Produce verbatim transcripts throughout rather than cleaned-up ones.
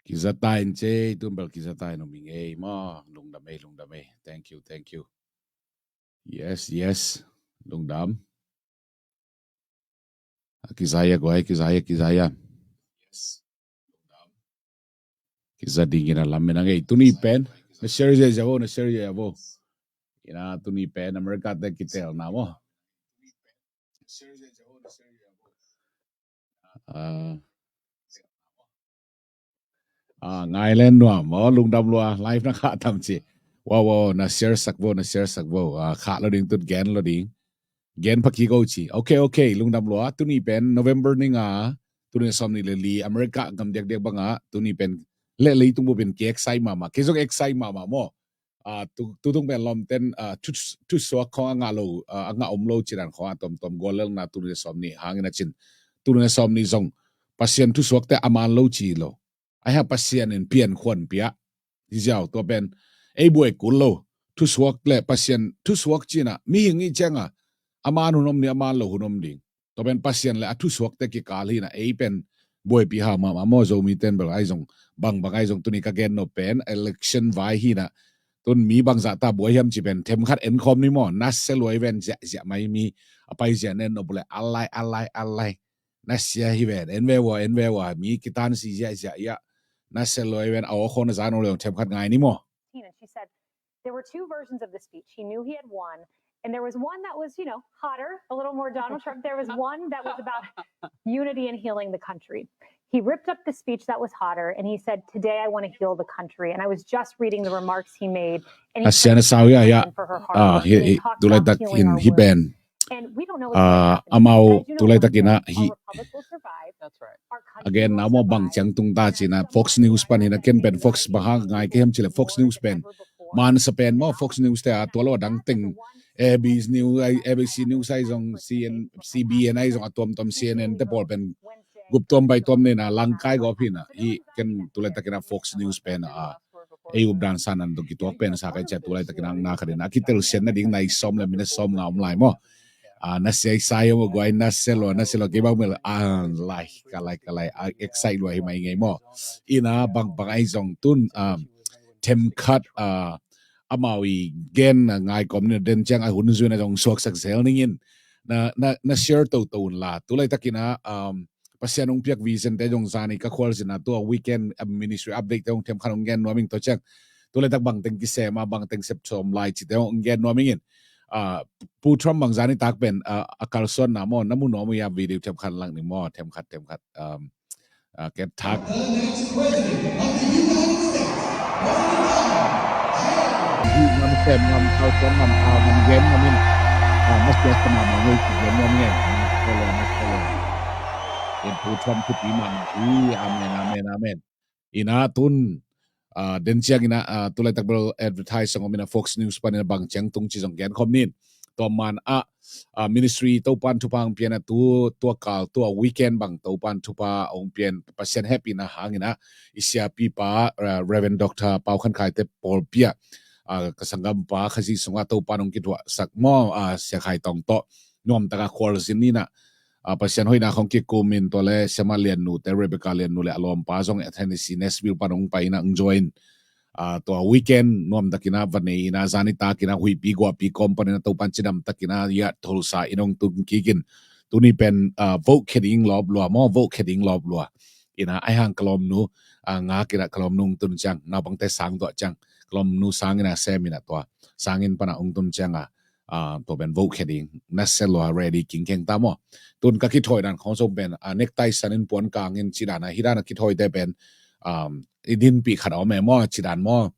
Kiza ta in ce, tun bel kiza ta in om ing ei maw. Lungdam ei, lungdam ei. Thank you, thank you. Yes, yes. Lungdam. A, kiza ia guai, kiza ia, kiza ia. Kiza dingin a lam menang ei. Tuni pen na share ziazia vo, na share ziazia vo. Ina tuni pen America te kitelna maw. Ah. Ah, ngai len nuam maw, lungdam lua, live na khah tam ci. Wow, wow, na share sak vo, na share sak vo. Ah, khah lo ding, tut gen lo ding. Gen pha kik o ci. Ok, ok, lungdam lua. Tuni pen November ni nga, tuni sawm ni le li, America gam diakdiak banga tuni pen le leitung bup in ki excite mahmah, kei zong excite mahmah maw. Ah, tu, tutung pen lawmten, ah, thu, thusuak khawng a ngah lo, ah, a ngah om lo cidan khawng a tomtom guallelna tuni le sawm ni hangin a cin. Tuni le sawm ni zong Pasian thusuakte a man lo ci lo. Ahi hang Pasian in piankhuan pia hi ziau, tua pen ei buai kul lo. Thusuak le Pasian thusuak cina mihing i cianga a man hun om ni, a man lo hun om ding. Tua pen Pasian le a thusuakte kikal hina ei pen buaipi ha mahmah maw. Zomi ten bel ai zong, bangbang ai zong, tuni ka gen nop pen election vai hina. Tun mi bangzah ta buai hiam ci pen themkhat en khawm ni maw. Nasia luai ven ziahziah mai mi a pai ziah nen nop le alai, alai, alai. Nasia hi ven, en ve ua, en ve ua, mi kitan si ziahziah ia. Nasia luai ven a aw khawng na zan o leong themkhat ngai ni maw. And she said there were two versions of the speech. He knew he had won, and there was one that was, you know, hotter, a little more Donald Trump. There was one that was about unity and healing the country. He ripped up the speech that was hotter, and he said, "Today I want to heal the country." And I was just reading the remarks he made. And he Asia na sau ia ia. Ah, hi, hi, tulai tak in hi pen. Ah, amau tulai tak ina hi. Again, na mo bang ciang tung ta cina Fox News pan hina, ken pen Fox bang hang ngai ke hem cile Fox News pen. Man sa pen mo Fox News te a tua lo dang teng A B C News ai, A B C News ai zong C N, C B N ai zong a tuam tuam C N N te pawl pen gup tuam bai tuam nena langkai gawp hina. Hi ken tulai tak ina Fox News pen a ei updan sanan tung kituak pen sa kai cia tulai tak ina na khat ina a kitel sian na ding nai sawm le minute sawm nga om lai mo. Ah, nasia i sai om guai nasia lo, nasia lo kei bang mel, ah, lai, ka lai, ka lai, ah, excite lo hi mai ngei mo. Ina bang bang ai zong tun, um, themkhat, ah, amau i gen na ngai kom ni den ciang a hun zui na zong suaksak zel ningin. Na, na, na share to to un la. Tulai tak ina, um, Pasian ung piak vision te zong zani ka khual zina tua weekend, um, ministry update te zong themkhat ung gen nuaming to ciang. Tulai tak bang teng kisema, bang teng sep som lai ci te zong ung gen nuamingin. Ah, Pu Trump bang zani tak pen, ah, a kalsuan na mo, na mu nuam ia video themkhat lang ni mo, themkhat, themkhat. Um, ah, ket thak. Ngam sem, ngam kalsuan, ngam, ah, ngam gen, ngam in. Ah, mas biasa nama ngei ci gen ngam ngei. Kolo, mas kolo. In Pu Trump tu pi mama. I, amen, amen, amen. Ina tun, ah, den ciang ina, ah, tulai tak bel advertise ngom ina Fox News pan ina bang ciang tung ci zong gen khom nin. Tua man a, ah, ministry Topan thupha hong pian a tu, tua kal, tua weekend bang Topan thupha hong pian Pasian happy na hang ina, i siapi pa, ah, Reverend Doctor Pau Khan Khai te pawl pia, ah, ka sanggam pa Khazih sunga Topan hong kituah sak mo, ah, Sia Khai Tong to nuam taka khual zin ina, ah, Pasian hoihna khong kikum in tua le Siama Lian nu te Rebecca Lian nu le a lawmpa zong Tennessee Nashville pan hong pai ina hong join. Ah, tua weekend nuam takina va nei ina zani takina huipi guapi company na Topan cidam takina ia Tulsa in hong tung kikin. Tuni pen, ah, vote khe ding lawp lua mo, vote khe ding lawp lua. Ina ai hang ka lawmnu, ah, nga kina ka lawmnu hong tun ciang, naupangte sang tuah ciang, ka lawmnu sang ina sem ina tua. Sangin pana hong tun ciang a, ah, tua pen vote khe ding. Nasia lua ready kingkeng ta mo. Tun ka kithawi dan khong zong pen, ah, necktie sanin puan kangin cidan a, hi dan a kithawi te pen, um, i dinpi khat a om e mo, cidan mo.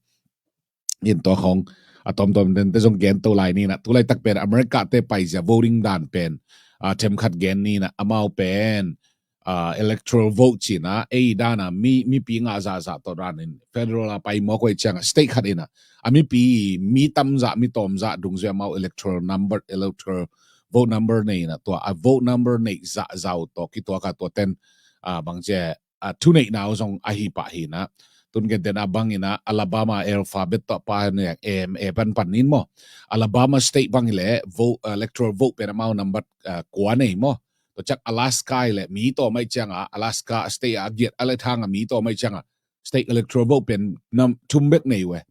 In tua khong, a tomtom den te zong gen to lai nina. Tulai tak pen America te paizia voting dan pen, ah, themkhat gen nina. Amau pen, ah, electoral vote cina, ei dana mi, mipi ngah zahzah tawh danin federal a pai mawk uh ei cianga state khat ina a mipi, mi tamzah, mi tawmzah dungzui amau electoral number, electoral vote number nei ina tua a vote number neih zahzah uh tawh kituaka tua ten, ah, bangcia, ah, thuneihna uh zong ahi pah hina. Tun gentena bangina Alabama alphabet tawh pa nek A M A pan pan nin maw. Alabama state bang ile vote, ah, electoral vote pen amau number, ah, kua nei maw. Tua ciak Alaska ile mi tawm ai cianga, Alaska state a giat a le thanga mi tawm ai cianga state electoral vote pen nam thum bek nei uh e.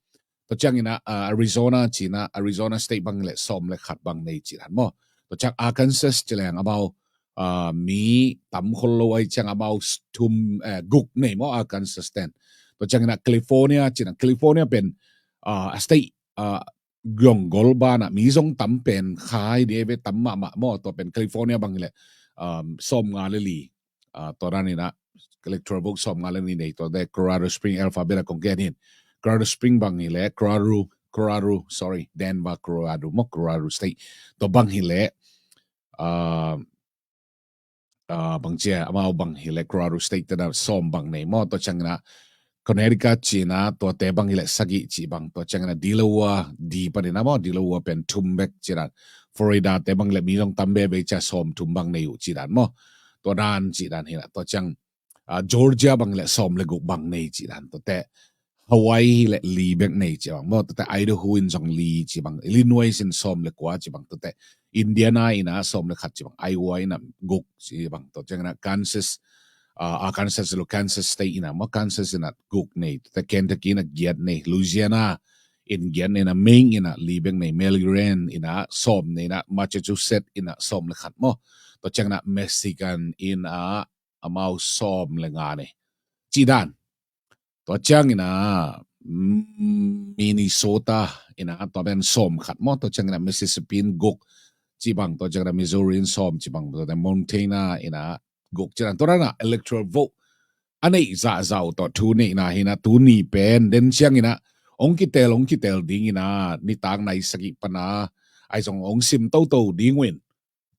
Tua ciangin ah, ah, Arizona ci-in ah, Arizona state bang hileh sawm le khat bang nei cih dan maw. Tua ciang Arkansas ci leng amau, ah, mi tam khol lo ahih ciang amau s-, thum, eh, guk nei maw Arkansas ten. Tua ciangin ah California ci-in ah, California pen, ah, a state, ah, gong gol banah mi zong tam pen kha hi ding ei ve, tam mahmah maw. Tua pen California bang hileh, um, sawmnga le li, ah, tua danin ah electoral vote sawmnga le li nei, tua teh Colorado Spring alphabet ah kong gen hi. Colorado Spring bang hileh, Colorado, Colorado, sorry, Denver, Colorado maw, Colorado state. Tua bang hileh, ah, ah, bang ci a, amau bang hileh Colorado state te na sawm bang nei maw. Tua ciangin ah Connecticut ci-in ah, tuate bang hileh sagih cih bang. Tua ciangin ah Delaware, D panin ah maw, Delaware pen thum bek cih dan. Florida te bang hileh mi zong tam veve ci a, sawm thum bang nei uh cih dan maw. Tua dan cih dan hi-in ah. Tua ciang, ah, Georgia bang hileh sawm le guk bang nei cih dan. Tua teh Hawaii hileh li bek nei cih bang maw. Tua teh Idaho in zong li cih bang, Illinois in sawm le kua cih bang. Tua teh Indiana in ah sawm le khat cih bang, Iowa in ah guk cih bang. Tua ciangin ah Kansas, ah, Arkansas lo, Kansas state in ah maw, Kansas in ah guk nei. Tua teh Kentucky in ah giat nei, Louisiana in giat nei, in ah Maine in ah li bek nei, Maryland in ah sawm nei, in ah Massachusetts in ah sawm le khat maw. Tua ciangin ah Michigan in ah amau sawm le nga nei cih dan. Tua ciangin ah, mm, Minnesota in ah tua pen sawm khat maw. Tua ciangin ah Mississippi in guk cih bang. Tua ciangin ah Missouri in sawm cih bang. Tua teh Montana in ah guk cih dan. Tua dan ah electoral vote a neih zahzah uh tawh thu neihna hi-in ah, tuni pen den ciangin ah hong kitel, hong kitel dingin ah nitak nai sagih pan ah ahi zong hong sim toto ding uh in,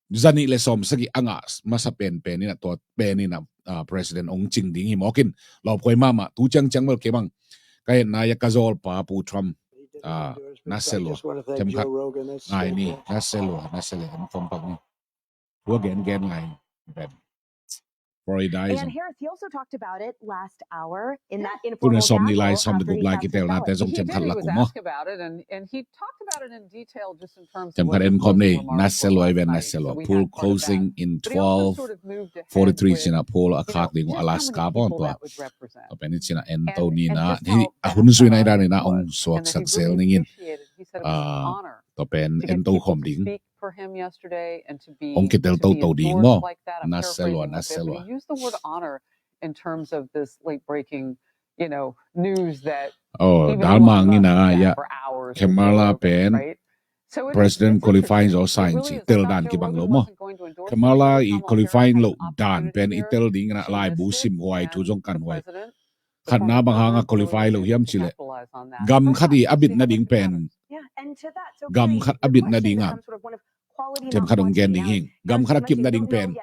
zanih le sawm sagih a ngah masa penpen in ah, tua pen in ah, ah, president hong cing ding hi mawk in, lawphuai mahmah. Tu ciangciang bel kei bang ka etna ah ka zawlpa Pu Trump, ah, na se lua, themkhat ngai ni, na se lua, na se lua, en khawm pak ni. Thu a gengen ngai ni. Florida i zong. And Harris, he also talked about it last hour in that informal casual after he passed his ballot. Tuna sawm nih lai, sawm le guk lai kitelnate zong themkhat lak uh maw. He did. He was asked about it, and, and he talked about it in detail just in terms of what the closing remarks were last night. Themkhat en khawm ni, na se lua i ven, na se lua. So we had part of that. Poll closing in twelve forty-three ci-in ah poll a khak ding uh Alaska pawn tua. But he also sort of moved ahead with, you know, just how many people that would represent. Tua pen i ci-in ah en to ni na. And, and just how, how that all was. Hi, a hun zui nai dan in ah hong suaksak zel ning in. And that he really appreciated, he said it was an honor to get people to speak for him yesterday and to be, to be endorsed like that. Ah, tua pen en to khawm ding. Hong kitel toto ding maw. I'm paraphrasing a bit, but he used the word honor in terms of this late breaking, you know, news that even though it must have sat for hours or days, right? Oh, dal mang in ah, ya. Kamala pen President qualifying zaw sa in ci, tel dan kibang lo maw. Kamala i qualifying loh dan pen i tel ding in ah laibu simhuai, thu zong kanhuai. Khatna, bang hang a qualify lo hiam cih leh, gam khat i a bitna ding pen, gam khat a bitna ding a, themkhat hong gen ding hi ing. Gam khat a kipna ding pen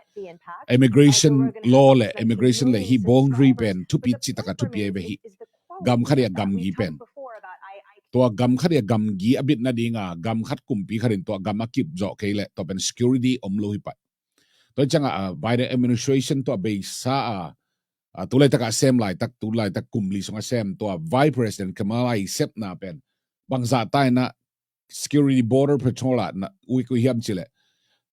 immigration law le immigration le hih boundary pen thupi, citak a thupi ahi ve hih. Gam khat i a gamgi pen, tua gam khat i a gamgi a bitna ding a, gam khat kumpi khat in tua gam a kip zawh kei leh tua pen security om lo hi pah. Tua ciang a, a, Biden administration tua beisa a, a, tu laitak a sem laitak, tu laitak kum li sung a sem tua Vice President Kamala i sepna pen bangzah ta in ah security border patrol ah na, ui, ui hiam cih leh,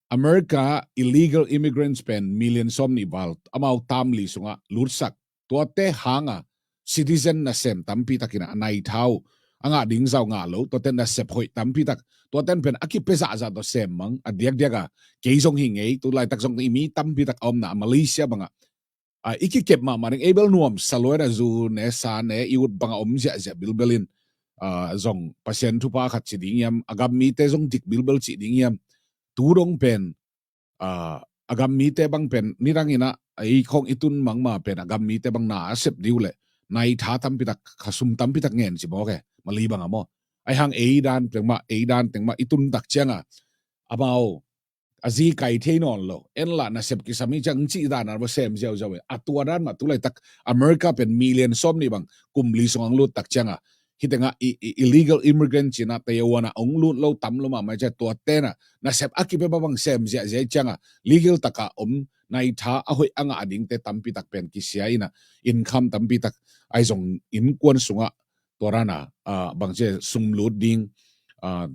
America illegal immigrants pen million sawm nih val amau tam li sungah lutsak. Tuate hang a citizen nasem tampi tak in ah a nai tha uh a ngah ding zah uh ngah lo, tuate nasep hoih tampi tak, tuate pen a kipia zahzah tawh sem mang, a diakdiak a kei zong hi ngei, tu laitak zong i mi tampi tak a omna a Malaysia bang ah, a, i kikep mahmah ding, ei bel nuamsa lua in ah, zu ne sa ne i ut bang a om ziahziah bilbel in, a, zong Pasian thupha khat ci ding hiam, a gam mite zong dik bilbel ci ding hiam, tu dong pen, a, a gam mite bang pen nidang in ah ei khawng i tun mang ma pen a gam mite bang na a sep ding uh leh nai tha tampi tak, khasum tampi tak ngen ci mawk e, Mali bang ah maw. Ahi hang ei dan teng mah, ei dan teng mah i tun tak ciang a, amau a zi kai thei nawn lo, en lah nasep kisam hi ciang cih dan a va sem ziauziau e. A tua dan mah tu laitak America pen million sawm nih bang kum li sung hong lut tak ciang a, hih teng ah i, i, illegal immigrant ci-in ah Taiwan ah hong lut lo tam lo mahmah ciang, tuate na nasep a kipia bang sem ziahziah ciang a, legal tak a om nai tha a hoih a ngah dingte tampi tak pen kisia in ah, income tampi tak ahi zong innkuan sungah tua dan a, a, bang ci, sum lut ding, a,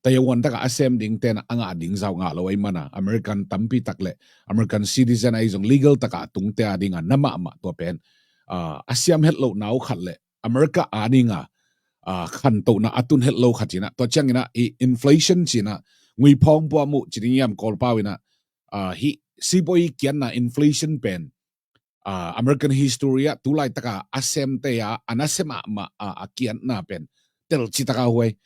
Taiwan tak a a sem dingte na a ngah ding zah uh ngah lo ahih man a, American tampi tak le American citizen ahi zong legal tak a tungte a ding a na mahmah tua pen, a siam het loh nau khat le America a dinga khantohna a tun het lo khat inah, tua cianginah i inflation cinah, ngui phawng puam uh ci ding hiam Kawlpau inah, hih sipuai kianna inflation pen American history ah tu laitaka a semte a a nasem ah mah a kianna pen telcitaka huai.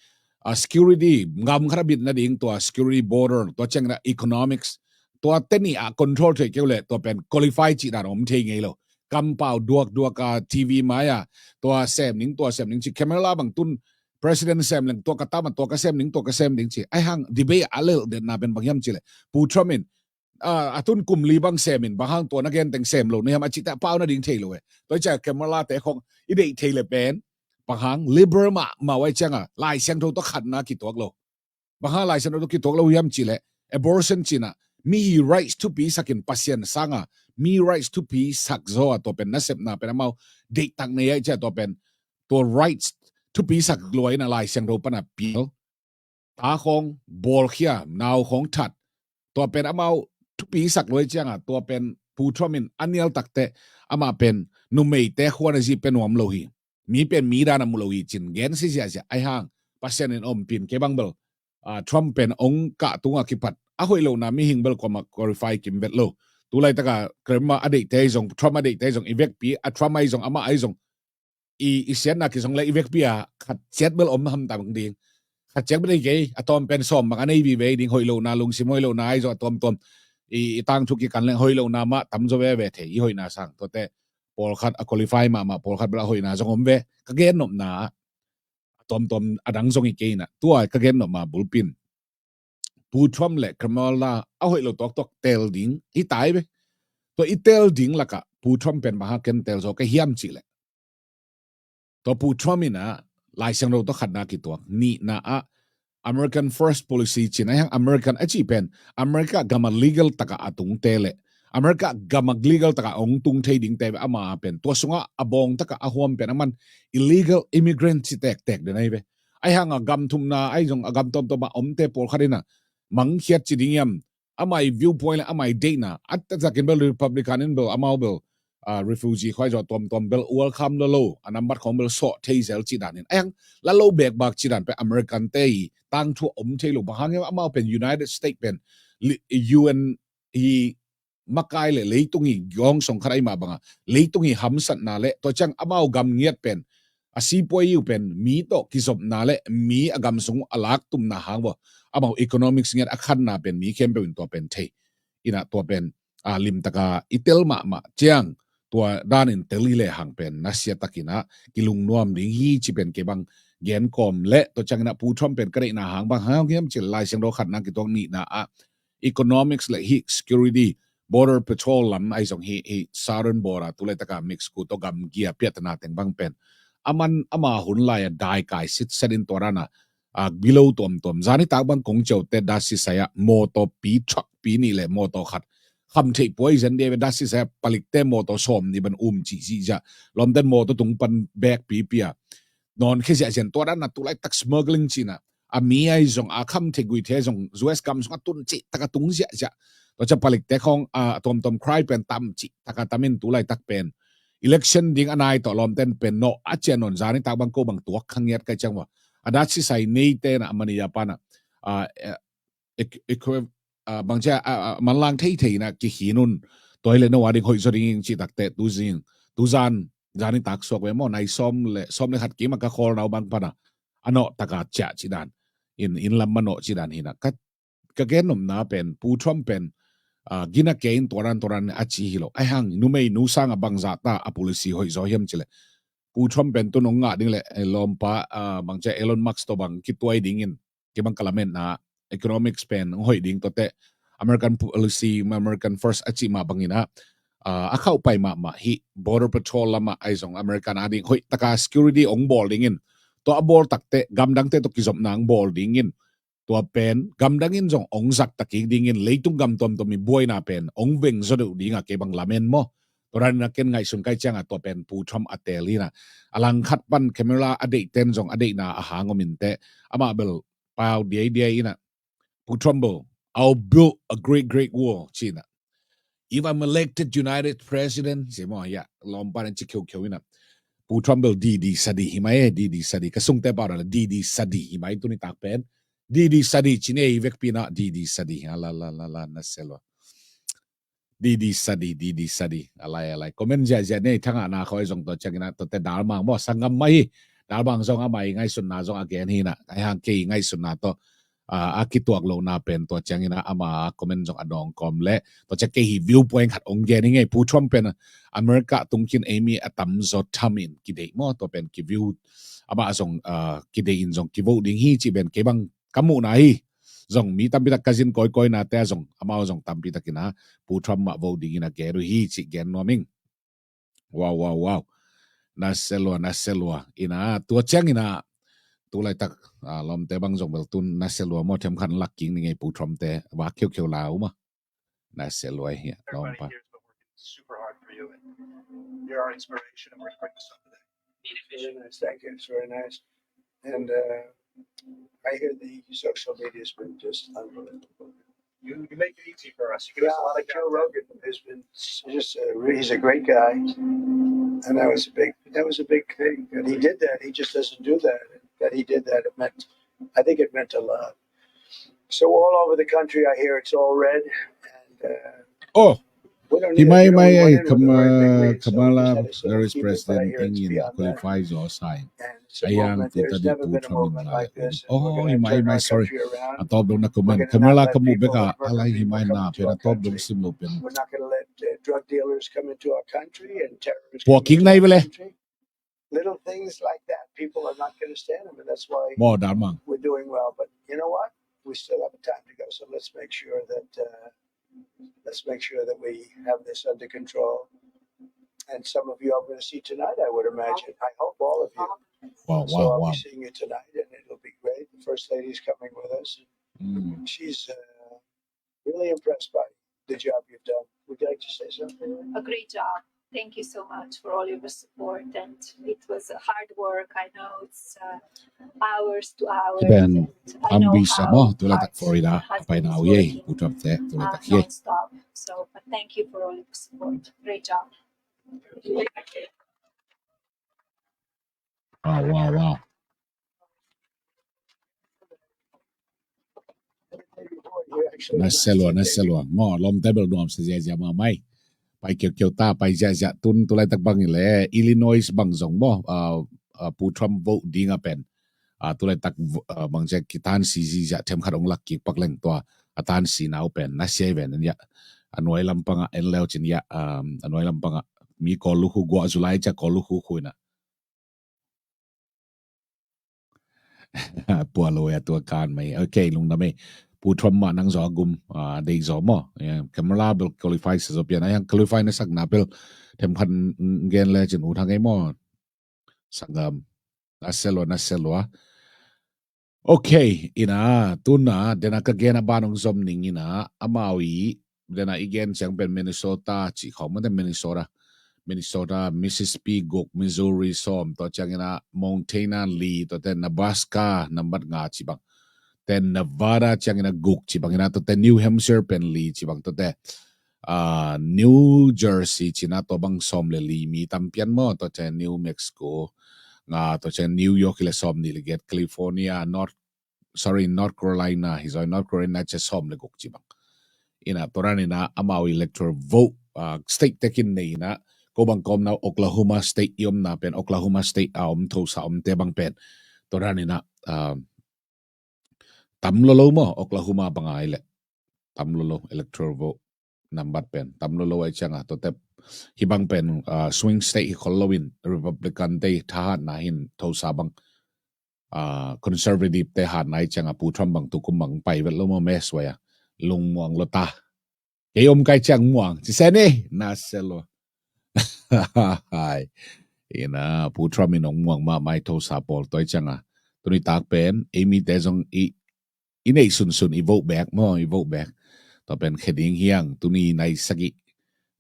Security, gam khat a bit nading tua security, border, tua cianginah economics, tua teni a control thei keu le tua pen qualify cih dan om thei ngei lo. Kampau duakduak a T V mai a tua sem ning, tua sem ning ci, Kamala bang tun president sem leng tua ka tama, tua ka sem ning, tua ka sem ding ci. Aihang debate a lel denna pen bang hiam ci le Pu Trump in a tun kum li bang semin bang hang tua na gen teng sem lo na hiam a cihte a pau nading thei lo e. Tua i cia Kamala te khong i deih thei le pen bang hang liberal mahmah uh ai cianga Lai Siangtho tawh khatna kituak lo. Bang hang Lai Siangtho tawh kituak lo hiam ci le abortion cina mi hi rights thupi sakin Pasian sanga mi rights thupi sak zaw a tua pen nasepna pen amau deihtak nei ai cia tua pen tua rights thupi sak luai na Lai Siangtho pana pial ta khong bawlkhia, nau khong that. Tua pen amau thupi sak luai cianga tua pen Pu Trump in a nial takte amah pen numeite khuan a zi pe nuam lo hi. Mi pen mi dan a mu lo hi cin gen si ziahziah ai hang Pasian in ompin kei bang bel Trump pen ong kah tunga kipat a hoih lohna mihing bel kuama qualify kim vet lo. Tu laitaka Kremlin a deihte zong, Trump a deihte zong i vekpi, a Trump ai zong, amah ai zong i siatna kizong le i vekpi a khat ciat bel om hamtang ding. Khat ciat bel ei kei a tawm pen sawm bang a nei vive ding, hoih lohna, lungsim hoih lohna ai zong a tawmtawm i tangthu kikan leng hoih lohna mah tamzaw veve thei i hoihna sang. Tuate pawlkhat a qualify mahmah, pawlkhat bel a hoihna zong om ve. Ka gen nopna a tawmtawm a dang zong i kei inah tua ka gen nopna bulpin Pu Trump le Kamala a hoih lo tuaktuak tel ding hi tai ve. Tua i tel ding lakah Pu Trump pen bang hang ken tel zaw ka hiam cih le tua Pu Trump inah Lai Siangtho tawh khatna kituak, nihna ah American First Policy cina hiang American a cih pen America gama legal taka a tungte le America gama legal taka ong tung thei dingte ve ama pen tua sungah a bawng taka a huam pen aman illegal immigrant ci tektek den ai ve. Ai hanga gam thumna ai zong a gam tawmtawm a omte pawlkhat inah mangkhiat ci ding hiam amai viewpoint le amai deihna a takin bel Republican in bel amau bel refugee khuai zaw tuamtuam bel welcome lo lo a nambat khong bel sawh thei zel cih danin. Ai hang la lo bekbak cih dan pe American te i tangthu a om thei lo bang hang hiam amau pen United States pen U N i makai le leitung i gawng song khat ai mah banga leitung i hamsatna le tua ciang amau gam ngiat pen a sipuai uh pen mi tawh kizopna le mi a gam sung a lak tumna hang vaw amau economics ngiat a khanna pen mi khempeuh in tua pen thei inah tua pen a limtaka i tel mahmah ciang tua danin tel i le hang pen nasia takinah kilungnuam ding hi ci pen kei bang gen kawm le tua cianginah Pu Trump pen ka deihna hang bang hang hiam cil Lai Siangtho khatna kituak nihna ah economics le hi security border patrol lam ai zong hi, hi Southern Border tu laitaka Mexico tawh gam gia piatana teng bang pen aman ama hun lai a daikai sitset in tua dana a bilo tuamtuam zani tak bang kong ciaute dasisai ah mawtaw pi truck pi nih le mawtaw khat kham theih puai zen dia ve dasisai ah palikte mawtaw sawm nih ban um cih cih zia lawmten mawtaw tung pan bek pipi a nawn khia ziahziah tua dana tu laitak smuggling cina a mi ai zong a kham thei gui the zong U S gam zong a tun cih taka tung ziahziah. Tua cia palikte khong a tuamtuam crime pen tam cih taka tamin tu laitak pen election ding a nai tawh lawmten pen nawh a cia nawn zani tak bang ko bang tuak khangiat kai ciang wa a dasisai neite na a mani a pana a bangcia manlang theithei na kikhin un toilet no a ding hoih zaw ding cih takte tu zing tu zan zani tak suak ve maw nai sawm le sawm le khat kima ka khawl nau bang pana a nawh taka ciah cih dan in in lam ma nawh cih dan hina ka ka gen nopna pen Pu Trump pen gina ke in tuaran tuaran a ci hi lo ai hang numei nu sanga bangzah ta a policy hoih zaw hiam cile Pu Trump pen tun ong ngah ding le lawmpa bangcia Elon Musk tawh bang kituai dingin kibang ka lametna economics pen ong hoih ding tuate American policy American first a cih mah bangina a khauh pai mahmah hi border patrol lama ai zong American a ding hoih taka security ong bawl dingin tua a bawl takte gamdangte tawh kizopna ong bawl dingin tua pen gamdang in zong ong zak takik dingin leitung gam tuamtuam i buaina pen ong veng zaw deuh dinga kei bang lamen maw tua dan ina ken ngaihsun kai cianga tua pen Pu Trump a tel hina a langkhat pan camera a deihten zong a deihna a hang om inte amah bel pau diaidiai ina Pu Trump bel I'll build a great great wall cina If I'm elected United President, ci maw, ya, lawmpa in ci kheukheu ina. Pu Trump bel D D sadi hi mai, D D sadi. Ka sungte pau la D D sadi hi mai tuni tak pen. D D sadi ci nei vekpi na D D sadi. Ala la la la na selo. D D sadi, D D sadi. Alai, alai. Comment ziazia nei thanga na khoi zong to ciangina to te dalmang maw sangam mai. Dalmang zong amai ngaihsutna zong a gen hi na. Ai hang kei ngaihsutna to a, a kituak lohna pen tua ciangin a ama comment zong a dawng kawm le tua ciang kei hi viewpoint khat ong gen hi ngei. Pu Trump pen America tungkin eimi a tamzaw thamin kideih maw tua pen kiview ama zong a, kideih in zong kivote ding hi ci pen kei bang ka muhna hi. Zong mi tampi tak ka zin kawikawi nate a zong amau zong tampi takin a Pu Trump mah vote dingin a gen uh hi ci gen nuam ing. Wow, wow, wow. Na selua, na selua. Ina, tua ciang ina. Tulai tak, ah, lawmte bang zong bel tun na selua maw them khan lak king ni ngei Pu Trump te. Wa kheukheu lau ma. Na selua hi a lawmpa. Super hard for you. And you're our inspiration and we're going to suffer that. Very nice. Thank you. It's very nice. And uh, I hear the social media has been just unbelievable. You, you make it easy for us. You give us a lot of Joe Rogan has been just a, he's a great guy, and that was a big that was a big thing that he did that. He just doesn't do that. That he did that it meant, I think it meant a lot. So all over the country, I hear it's all red. And uh, oh, hi mai mai ai Kamala Harris president tengin qualify zo sai. Ayang tu tadi Pu Trump in lai. Oh, hi mai mai, sorry. A top dong na comment. Kamala kamu beka alai hi mai na pen a top dong sim lo pen. We're not going to let uh, drug dealers come into our country and terrorists. Puaking nai vele. Little things like that, people are not going to stand them, and that's why we're doing well. But you know what? We still have a time to go, so let's make sure that uh, let's make sure that we have this under control. And some of you I'm going to see tonight, I would imagine. I hope all of you. Wow, so wow, I'll wow. be seeing you tonight, and it'll be great. The first lady's coming with us. Mm. She's uh, really impressed by the job you've done. Would you like to say something? A great job. Thank you so much for all your support, and it was a hard work. I know it's uh, hours to hours. Ben, and I know ambisa how mo, tulai tak hard Florida, it has been working, uh, non-stop. So, but thank you for all your support. Great job. Wow, wow, wow. Na selua, na selua. Mo lom table nuam sa zia zia ma mai. Pai kiau kiau ta, pai zia zia tun tulai tak bang ile Illinois bang zong mo. Uh, uh, Pu Trump vote ding a pen. Uh, tulai tak uh, bang zia kitan si zi zia them khat ong lak kik pak leng tua. A tan si nau pen na sia ven ya. A nuai lampang a en leu cin ya. Um, a nuai lampang a mi ko luhu gua zulai cia ko luhu khuina. Pua lo ya tua kan mai. Okay, lungdam ei. Pu Trump ma nang zo agum, ah, dei zo mo. Kamala bel qualify sa zo pian. Ayang qualify na sak na bel them khan gen le cin u thang ei mo. Sangam. Na selua, na selua. Okay, ina, tuna, dena ka gen a ban ong zom ning ina, amau i, dena i gen ciang pen Minnesota, ci khong mate Minnesota, Minnesota, Mississippi guk, Missouri som, to ciang ina, Montana li, to te Nebraska, nambat nga ci bang, te Nevada ciang ina guk ci bang ina, to te New Hampshire pen li ci bang, to te, uh, New Jersey cina to bang som le li mi tam pian mo, to te New Mexico, nga to ciang New York ile som ni le get California, North sorry, North Carolina, hi zoi North Carolina cia som le guk ci bang. Ina toran ina amau electoral vote, uh, state tekin nei ina ko bang kom na Oklahoma State i om na pen Oklahoma State a om thosa om te bang pen. Toran ina, uh, tam lo lo mo Oklahoma bang ai le. Tam lo lo electoral vote. Nambat pen tam lo lo ai cianga to tep hi bang pen, uh, swing state hi khol lo in Republican te thahat na hin thosa bang, uh, conservative te hat na ai cianga Pu Trump bang tukum bang pai vet lo mo mes waya lung muang lo ta. Kei om kai ciang muang ci sen e na selo. Hai. Ina Pu Trump in ong muang ma mai thosa pol toi cianga tuni tak pen ei mi te zong i i nei sunsun i vote back mo, i vote back. To pen kheding hiang tuni nai sagi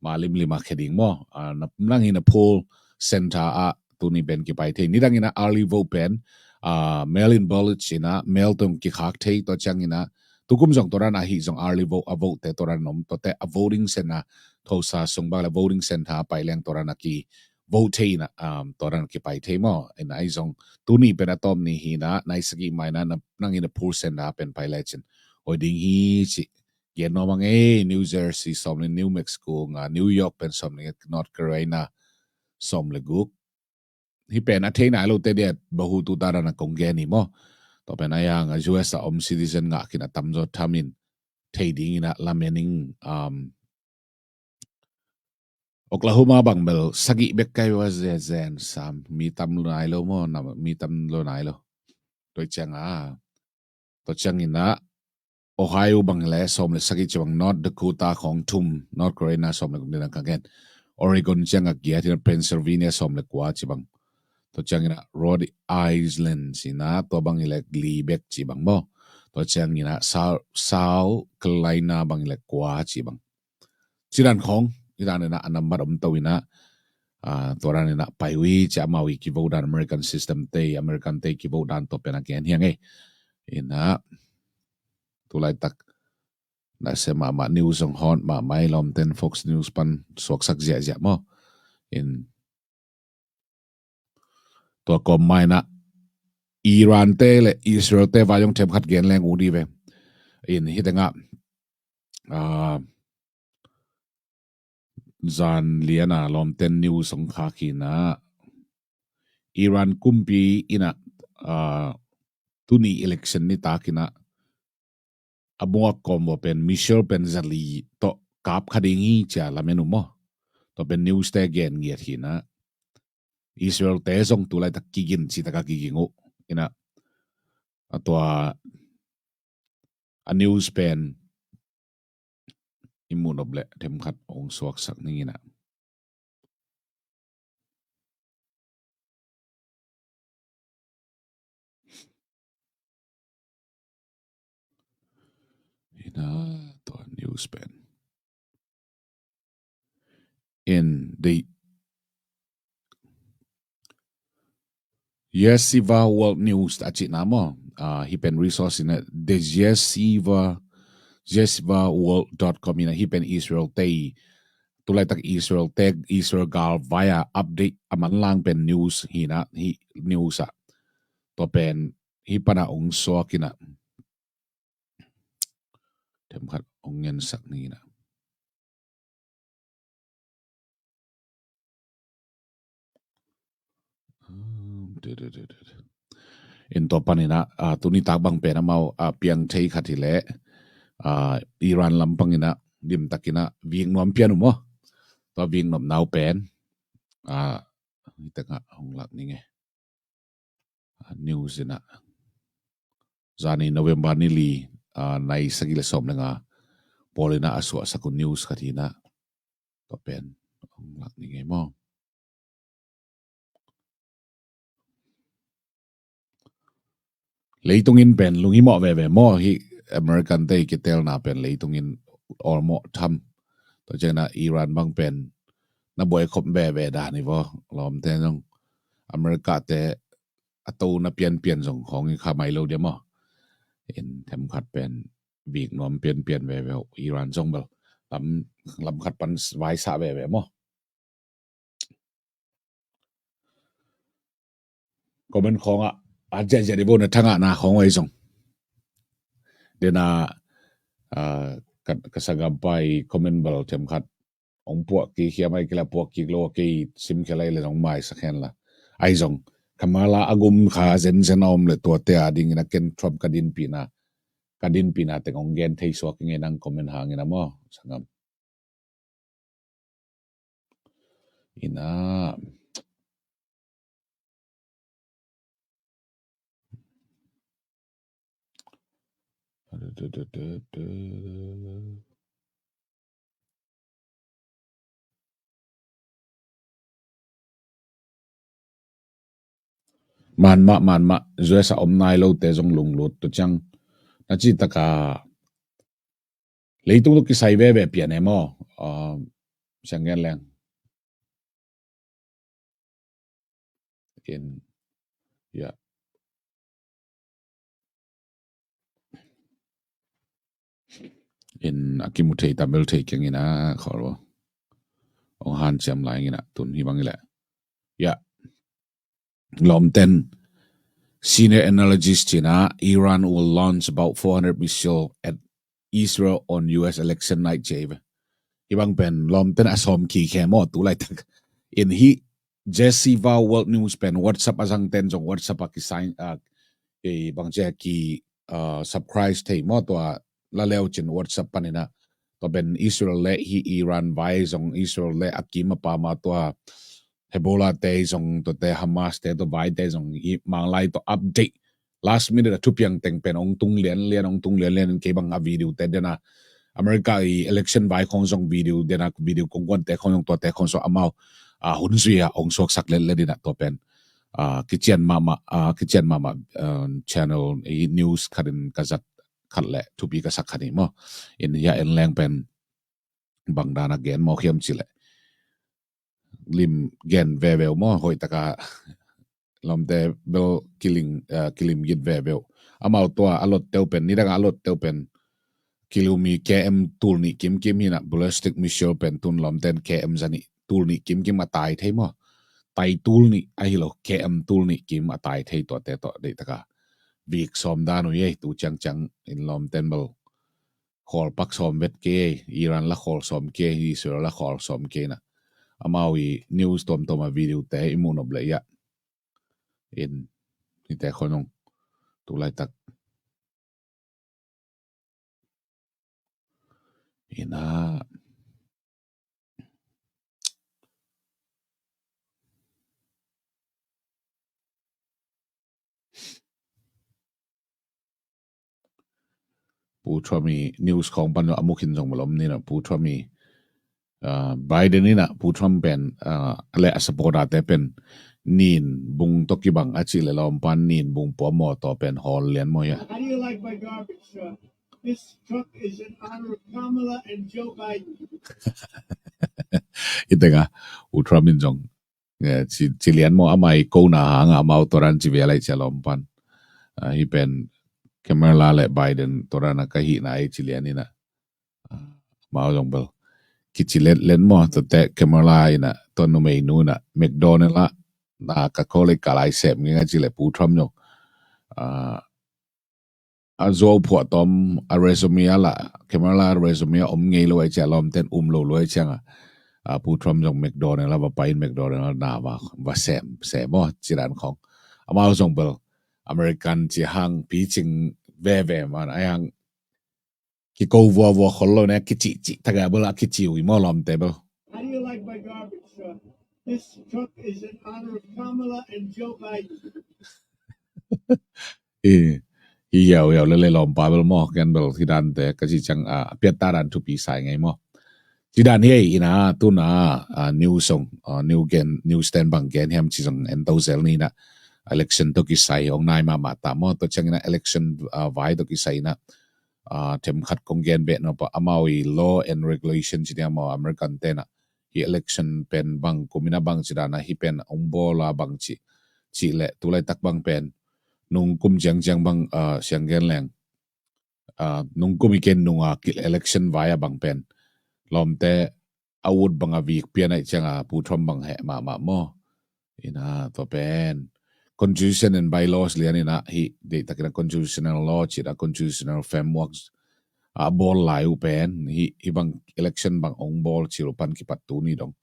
ma limlima kheding mo. Uh, na nang hi na poll center a tuni pen kipai thei. Nidang ina early vote pen, uh, mail in ballot ina mail tong kikhak thei to ciang ina Tukum zong tua dan ahi zong early vote, a vote te tua dan om, tuate a voting center, Tulsa sung bang le voting center pai leng tua dan a ki vote thei ina, um, tua dan a kipai thei maw. Ina ahi zong tuni pen a tawm ni hi ina, nai sagih mai ina, na, nang ina poll center pen pai lecin. Oi ding hi ci. Gen nuam a ngei, New Jersey sawm le, New Mexico nga, New York pen sawm le, North Carolina sawm le guk. Hi pen a thei nai lo te diat, bahu tu ta dan a kong gen hi maw. Tua pen a yang a U S a om citizen ngah khin a tamzaw thamin thei ding ina lamenting, um, Oklahoma bang bel sagih bek kai wa zen sam, mi tam lo nai lo maw, na, mi tam lo nai lo. Tua ciang a, tua ciang ina Ohio bang le sawm le sagih ci bang, North Dakota khong thum, North Carolina sawm le guk dina ka gen. Oregon ciang a giat ina, Pennsylvania sawm le kua ci bang. Tua ciang ina Rhode Island ci ina, tua bang i le li bek ci bang maw. Tua ciang ina South, South Carolina bang i le kua ci bang. Ci dan khong, i dan ina a nambat om to ina, ah, tua dan ina pai ui ci a mau i kivo dan American system te, American te kivo dan to pen a gen hiang e. Ina, tulai tak, na se mahmah news zong hot mahmah i lawmten Fox News pan suaksak ziahziah maw. In tua kawm mai ina Iran te le Israel te vai zong themkhat gen leng uh di ve. In hi tengah, ah, zan liana lawmten news hong khak hi ina Iran kumpi ina, ah, tuni election nitak ina a bungak kawm bo pen missile pen zali tawh kap kha ding hi cia lamen uh maw. Tua pen news te gen ngiat hi ina Israel te zong tulai tak kigin ci taka kiging uh ina a tua a news pen i muh nop le themkhat hong suaksak ning ina. Ina tua news pen. In the Yeshiva World News a cihna maw. Ah, hi pen resource ina the Yeshiva, yeshiva world dot com ina hi pen Israel te, tulai tak Israel te, Israel gal vai a update a manlang pen news hi ina, hi news a. Tua pen hi pana hong suak ina. Themkhat hong ngensak ning ina. In tua pan ina, ah, tuni tak bang pen amau, ah, piang thei khat hi le, ah, Iran lampang ina dim tak ina vik nuam pian uh maw. Tua vik nuam nau pen, ah, hi tengah hong lak ning e. Ah, news ina. Zani November ni li, ah, nai sagih le sawm le nga pawl ina a suahsak uh news khat hi ina. Tua pen hong lak ning e maw. Leitung in pen lunghimawh veve maw hi American te i kitelna pen leitung in awlmawh tham. Tua ciang ina Iran bang pen na buai khop veve dan hi vaw. Lawmte zong America te a to na pianpian zong khawng i kha mai lo dia maw. In themkhat pen vik nuam pianpian veve uh Iran zong bel lam, lam khat pan vaisah veve maw. Comment khawngah a ziahziah di vo na thangah na khawng ahi zong. Dena, ah, ka, ka sagam pai comment bal themkhat hong puah kik hiam ai kila puah kik lo kei sim khia lai le zong maisak hen la. Ahi zong Kamala a gum kha zenzen a om le tuate a dingin a ken Trump ka dinpihna, ka dinpihna teng hong gen thei suak i ngei nang comment hangin a maw sangam. Ina. Man mah, man mah, U S a om nai lote zong lunglut tu ciang na ci taka leitung tu kisai veve pian e maw. Ah, siang gen leng. In, ya. In a kimu thei tamel thei keng ina khol bo. Ong hanciam lai ina tun hi bang ileh. Ya. Lawmten, senior analyst cina, Iran will launch about four hundred missile at Israel on U S election night, ci ve. Hi bang pen lawmten a sawm kikhe maw tu laitak. In hi Jesse Vau World News pen WhatsApp a zangten zong WhatsApp a kisign a, eh, bang cia ki, ah, subscribe thei maw tua la leu cin WhatsApp panina. Tua pen Israel le hi Iran vai zong Israel le a kim a pama tua Hezbollah te zong tua te Hamas te tua vai te zong hi manglai tua update last minute a thupiang teng pen ong tung lian lian ong tung lian lian kei bang a video te dena America i election vai khong zong video dena video kongkuan te khong zong tua te khong zong amau a hun zui a ong suaksak let let dina tua pen a kician mama a kician mama channel i news khatin ka zat khat le thupi ka sak khat hi maw. In hia en leng pen bang dana gen maw khiam ci le lim gen veveu maw hoih taka lawmte bel kiling, eh, kilim git veveu. Amau tua a lot teu pen nidanga a lot teu pen kilumi K M tul nih kimkim hina ballistic missile pen tun lawmten K M zani tul nih kimkim a tai thei maw. Tai tul nih a hilo K M tul nih kim a tai thei tuate tawh deih taka vik sawm dan uh ei tu ciangciang in lawmten bel khawl pak sawm vet kei, Iran la khawl sawm kei, Israel la khawl sawm kei na. Amau i news tuamtuam a video te i muh nop le ia. In hite khonung tu laitak. Ina. Pu Trump i news khong pan a mukhin zong malom nina Pu Trump i, ah, Biden ina Pu Trump pen, ah, le a supporter te pen nin bung toki bang a ci le lawm pan nin bung puam maw to pen hawl lian maw ia. How do you like my garbage truck? This truck is in honor of Kamala and Joe Biden. Itenga Pu Trump in zong ci lian maw amai kona hanga amau toran ci vialai cia lawm pan. Hi pen Kamala le Biden torana ka hihna ai ci lian ina. Amau zong bel kici let len maw tote Kamala ina to numei nu ina McDonald a na ka kole ka lai sep nginga ci le Pu Trump zong. A zuau phuah tom a resume a la Kamala resume a om ngei lo ai cia lawmten um lo lo ai cianga. A Pu Trump zong McDonald a va pai in McDonald a na va, va sem, sem aw cidan khong. Amau zong bel American ci hang picing veve man ai hang kiko vua vua khol lo ne kici ci taga bel a kici ui maw lawmte bel. How do you like my garbage truck? This truck is in honor of Kamala and Joe Biden. Hi yau yau lele lawmpa bel maw ken bel hi dante ka ci ciang a piatta dan thupi sai ngei maw. Ci dan hi ei ina tuna a news song a new gen news ten bang gen hiam ci zong en to zel ni na election to kisai ong nai mama ta maw to ciang ina election a vai to kisai ina a themkhat kong gen beh no pa amau i law and regulation ci dia maw American tena hi election pen bang kumina bang ci dana hi pen ong bawl a bang ci ci le tulai tak bang pen nung kum ciang ciang bang a siang gen leng a nung kum i ken nung a kil election vai a bang pen lawmte a ut bang a vik pian ai ciang a Pu Trump bang heh mama maw. Ina to pen constitution and bylaws lian ina hi deih takina constitutional law ci da constitutional framework a bawl lai uh pen hi hi bang election bang ong bawl ci lo pan kipat tu ni dong.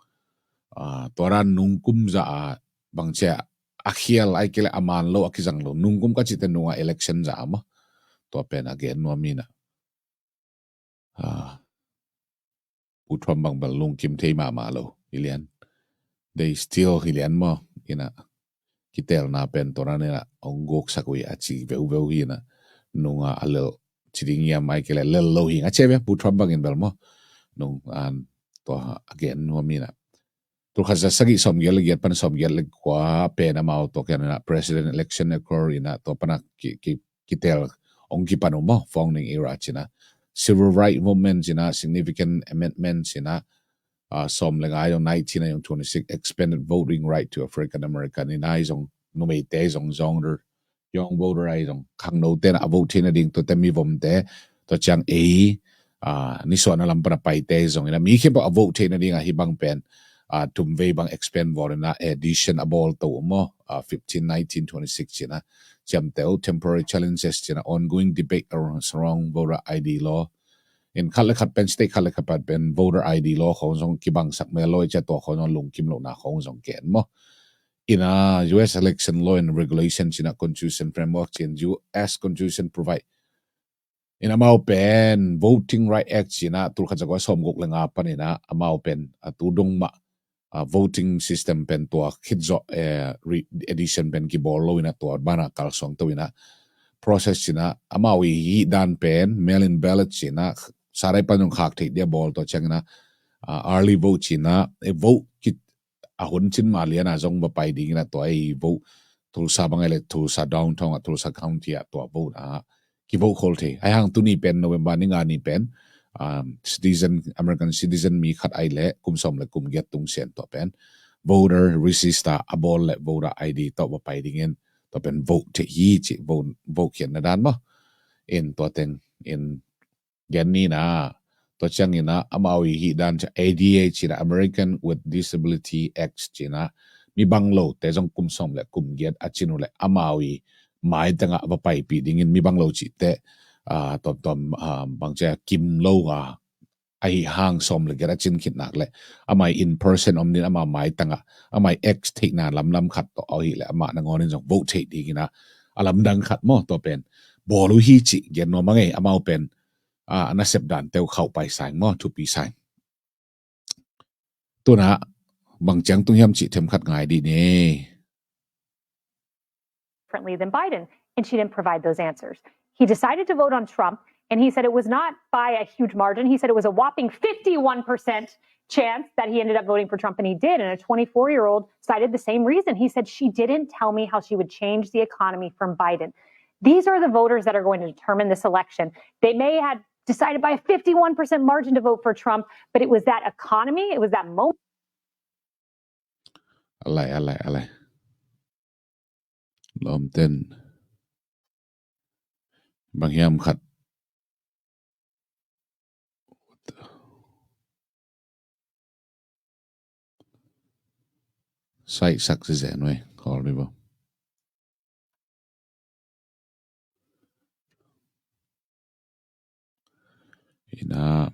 A tua ran nung kum za a bang cia a khial ai kile a man lo a kizang lo nung kum ka ci te nung a election za a maw. Tua pen a gen nuam ina. A Pu Trump bang bel lungkim thei mama lo hi lian. They still hi lian maw ina kitelna pen tona nena ong guk sak ui a ci veu veu hi ina nunga a lel ci ding iam ai kile lel lo hi nga ce ve Pu Trump bangin bel maw nung an tua a gen nuam ina. Tulkhat za sagih sawm giat le giat pan sawm giat le kua pen amau to kian ina president election accord ina to pana ki, ki kitel ong kipan uh maw founding era cina civil right movement cina significant amendment cina a sawm le ngai zong nineteen a zong twenty six expanded voting right to African American ina zong numeite zong zong der young voter ai zong khangno tena a vote thina ding to te mi vom te to ciang ei ah, nisuahna lam pan a paite hi zongin ah, mi khempeuh a vote theihna dingah hih bang pen, ah, tumvei bang expand bawl in ah edition a bawl to maw, ah, fifteen, nineteen, twenty-six ci-in ah, ciamteh uh, temporary challenges ci-in ah, ongoing debate around, surround voter I D law. In khat le khat pen, state khat le khat pen voter I D law khawng zong kibangsak mel lo i ci-a, tua khawng zong lungkim lohna khawng zong gen maw. In ah, U S election law and regulation ci-in ah, constitution framework ci-in, U S constitution provide in amau pen Voting Right Act ci-in ah, tul khat za kua sawmguk le nga panin ah, amau pen, ah, tu dong mah, ah, voting system pen tua khit zawh, eh, re-, edition pen kibawl lo in ah, tua banah kalsuang to in ah, process ci-in ah, amau i hih dan pen mail in ballot ci-in ah, Saraih pan zong khak theih dia bawl, tua ciangin ah, ah, early vote ci-in ah, eh, vote ki a hun cin ma lian ah zong va pai dingin ah, tua i vote Tulsa bang ai le Tulsa downtown ah, Tulsa County ah tua vote ah kivote khol thei. Ahi hang tuni pen November ni nga ni pen, um, citizen, American citizen mi khat ai le kum sawm le kum giat tung sian tua pen voter register a bawl le voter I D tawh va pai dingin tua pen vote thei hi ci, vote, vote khiatna dan maw. In tua teng in gen ni na, tua ciangin ah amau i hih dan ci-a, A D A ci-in ah, American with Disability Act ci-in ah, mi bang lote zong kum sawm le kum giat a cin uh le amau i maitang ah va paipih dingin, mi bang lo cihte, ah, tuamtuam, ah, bang ci-a kim lo a, ahi hang sawm le giat a cin khit nak le amah i in person om dingin, amah maitang ah, amah i act theihna lamlam khat tawh ahih le amah nangawn in zong vote theih dingin ah a lamdang khat maw, tua pen bawl uh hi cih gen nuam a ngei. Amau pen, ah, a nasep dante uh khauh pai sa ing maw, thupi sa ing. Tu-in ah bang ciang tung hiam cih themkhat ngai dih ni. Differently than Biden, and she didn't provide those answers. He decided to vote on Trump, and he said it was not by a huge margin. He said it was a whopping fifty-one percent chance that he ended up voting for Trump, and he did. And a twenty-four-year-old cited the same reason. He said, "She didn't tell me how she would change the economy from Biden." These are the voters that are going to determine this election. They may have decided by a fifty-one percent margin to vote for Trump, but it was that economy, it was that moment. A lai, a lai, a lai. Lawmten bang hiam khat saihsak zizen ve, khawl ni bo. Ina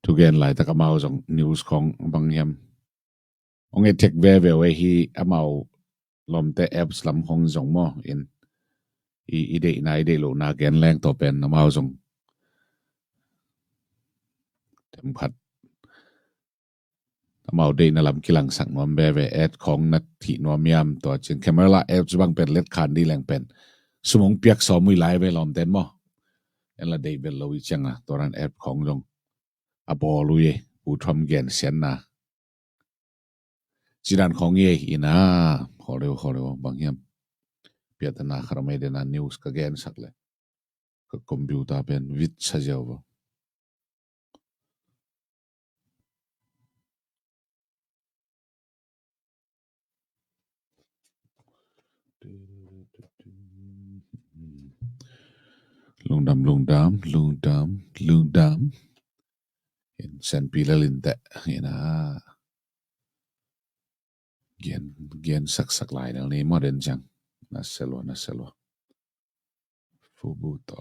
thugen laitak amau zong news khong bang hiam hong et thek veve uh hi, amau lawmte apps lam khong zong maw, in i, i deihna, i deih lohna gen leng, tua pen amau zong themkhat amau deihna lam kilangsak nuam veve, et khong na thih nuam hiam, tua ciang camera apps bang pen let khan dih leng pen sum hong piak sawm uh hi lai ve lawmten maw. En la deih vet lo i ciang a, tua dan app khong zong a bawl uh hi, U Trump gensiatna. Ci dan khong hi ina, khawl leu, khawl leu, bang hiam. Piatana khat om ei dena news ka gensak le ka computer pen vit sa ziau bo. Lungdam, lungdam, lungdam, lungdam. In senpi lalin te ina. Gen, gen saksak lai nal ni maw den ciang. Na selua, na selua. Fubu to.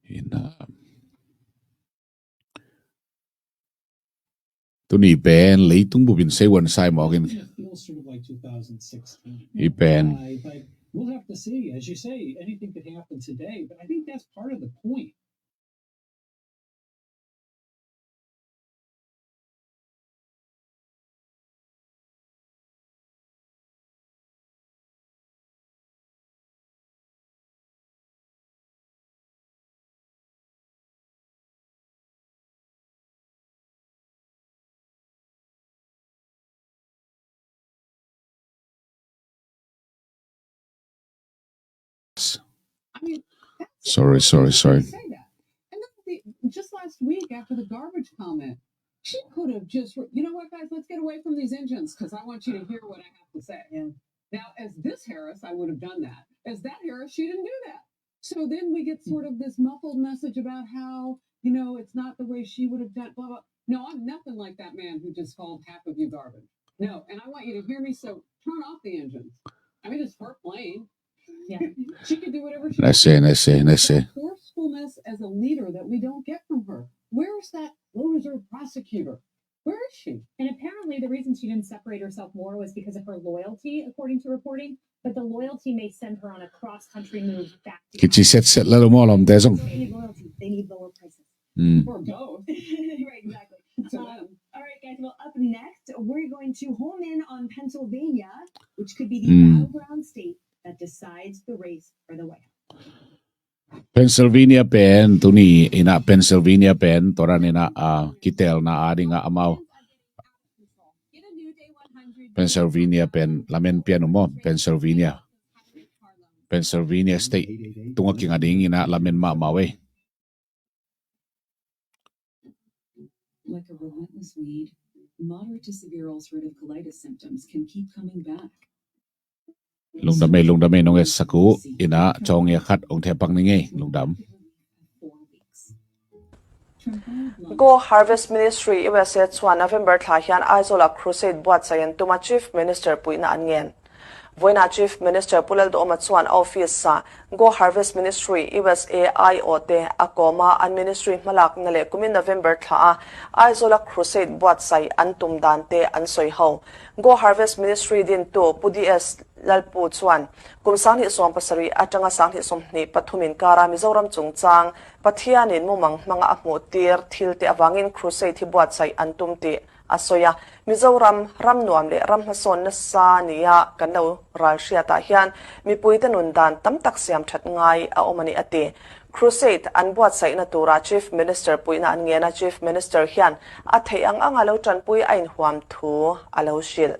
Ina. Tuni pen leitung bupin seiwan sai mawkin. It feels sort of like two thousand sixteen. I pen. I, like, we'll have to see. As you say, anything could happen today, but I think that's part of the point. I mean, that Sorry, sorry, sorry. Say that. And then the, just last week after the garbage comment, she could have just, you know what, guys, let's get away from these engines because I want you to hear what I have to say. Now, as this Harris, I would have done that. As that Harris, she didn't do that. So then we get sort of this muffled message about how, you know, it's not the way she would have done, blah, blah. No, I'm nothing like that man who just called half of you garbage. No, and I want you to hear me, so turn off the engines. I mean, it's her plane. Yeah. She could do whatever she Nasi, nasi, nasi. Forcefulness as a leader that we don't get from her. Where's that low reserve prosecutor? Where is she? And apparently the reason she didn't separate herself more was because of her loyalty, according to reporting. But the loyalty may send her on a cross-country move back to Kici set set lalu mo lom te zong. They need loyalty. They need lower prices. Hmm. Or both. Right, exactly. So, um, all right, guys. Well, up next, we're going to home in on Pennsylvania, which could be the Mm. battleground state that decides the race for the White House. Pennsylvania pen tuni ina Pennsylvania pen toran ina a kitelna a dinga amau Pennsylvania pen lamen pian umo Pennsylvania Pennsylvania state tunga kinga ding ina lamen ma mau ei. Like a relentless weed, moderate to severe ulcerative colitis symptoms can keep coming back. Lungdam ei, lungdam ei, nong et saku ina chawng ia khat ong thepak ning ei, lungdam. Go Harvest Ministry U S A chuan November thla hian Aizawl-a crusade buatsaih an tum a, Chief Minister puihna an ngen. Vawiina Chief Minister Pu Lalduhoma chuan office-ah Go Harvest Ministry U S A aiawhte a kawma an ministry hmalakna leh kumin November thla-a Aizawl-a crusade buatsaih an tum dante an sawi ho. Go Harvest Ministry dintu Pu D S Lalpu chuan kum sanghnih sawm pasarih aṭanga sanghnih sawmhnih pathum inkara Mizoram chungchang Pathianin mumang hmanga a hmuhtir thilte avangin crusade hi buatsaih an tum tih a sawi a. Mizoram ram nuam leh ram hmasawn nasa nia kan lo ralhriatah hian mipuite nun dan tam tak siam ṭhat ngai a awm a ni a ti. Crusade an buatsaihna tura Chief Minister puihna an ngen a, Chief Minister hian a theih ang anga lo ṭanpui a inhuam thu a lo hrilh.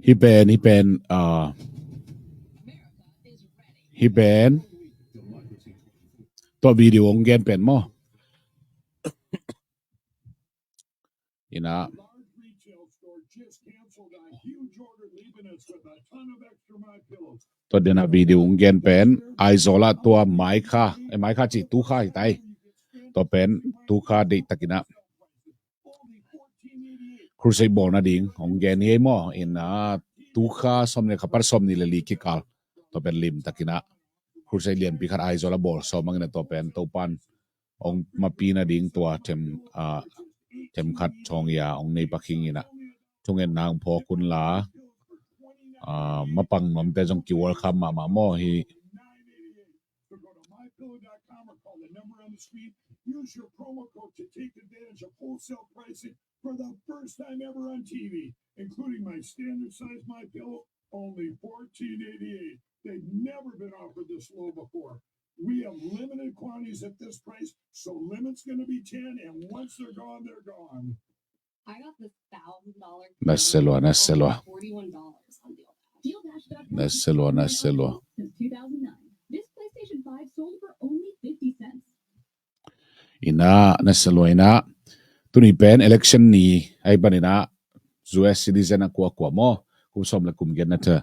Hi pen, hi pen, ah, hi pen. Tua video ong gen pen maw? Ina. Tua dena video ong gen pen Aizawl-a tua mai kha, eh, mai kha ci tu kha hi tai. Tua pen tu kha deih takina crusade bawlna ding ong gen hi ei maw? Ina tu kha sawmnih kha par sawmnih le li kikal. Tua pen lim takina crusade lianpi khat Aizawl-a bawl sawm angina tua pen Topan ong mapina ding tua them, ah, them khat chawng ia ong nei pakhing ina thungetna ong phawk unla, ah, mapang nuamte zong ki welcome mahmah maw hi. So go to my pillow dot com or call the number on the screen. Use your promo code to take advantage of wholesale pricing for the first time ever on T V, including my standard size My Pillow, only fourteen eighty-eight. They've never been offered this low before. We have limited quantities at this price, so limit's gonna be ten, and once they're gone, they're gone. I got this thousand dollar Naselua, naselua. Forty-one dollars on deal. Deal dash dot com. Naselua, naselua. Since two thousand nine. This PlayStation five sold for only fifty cents. Ina, naselua ina. Tuni pen election ni ai ban ina U S citizen a kuakua maw? Kum sawm le kum giat na tha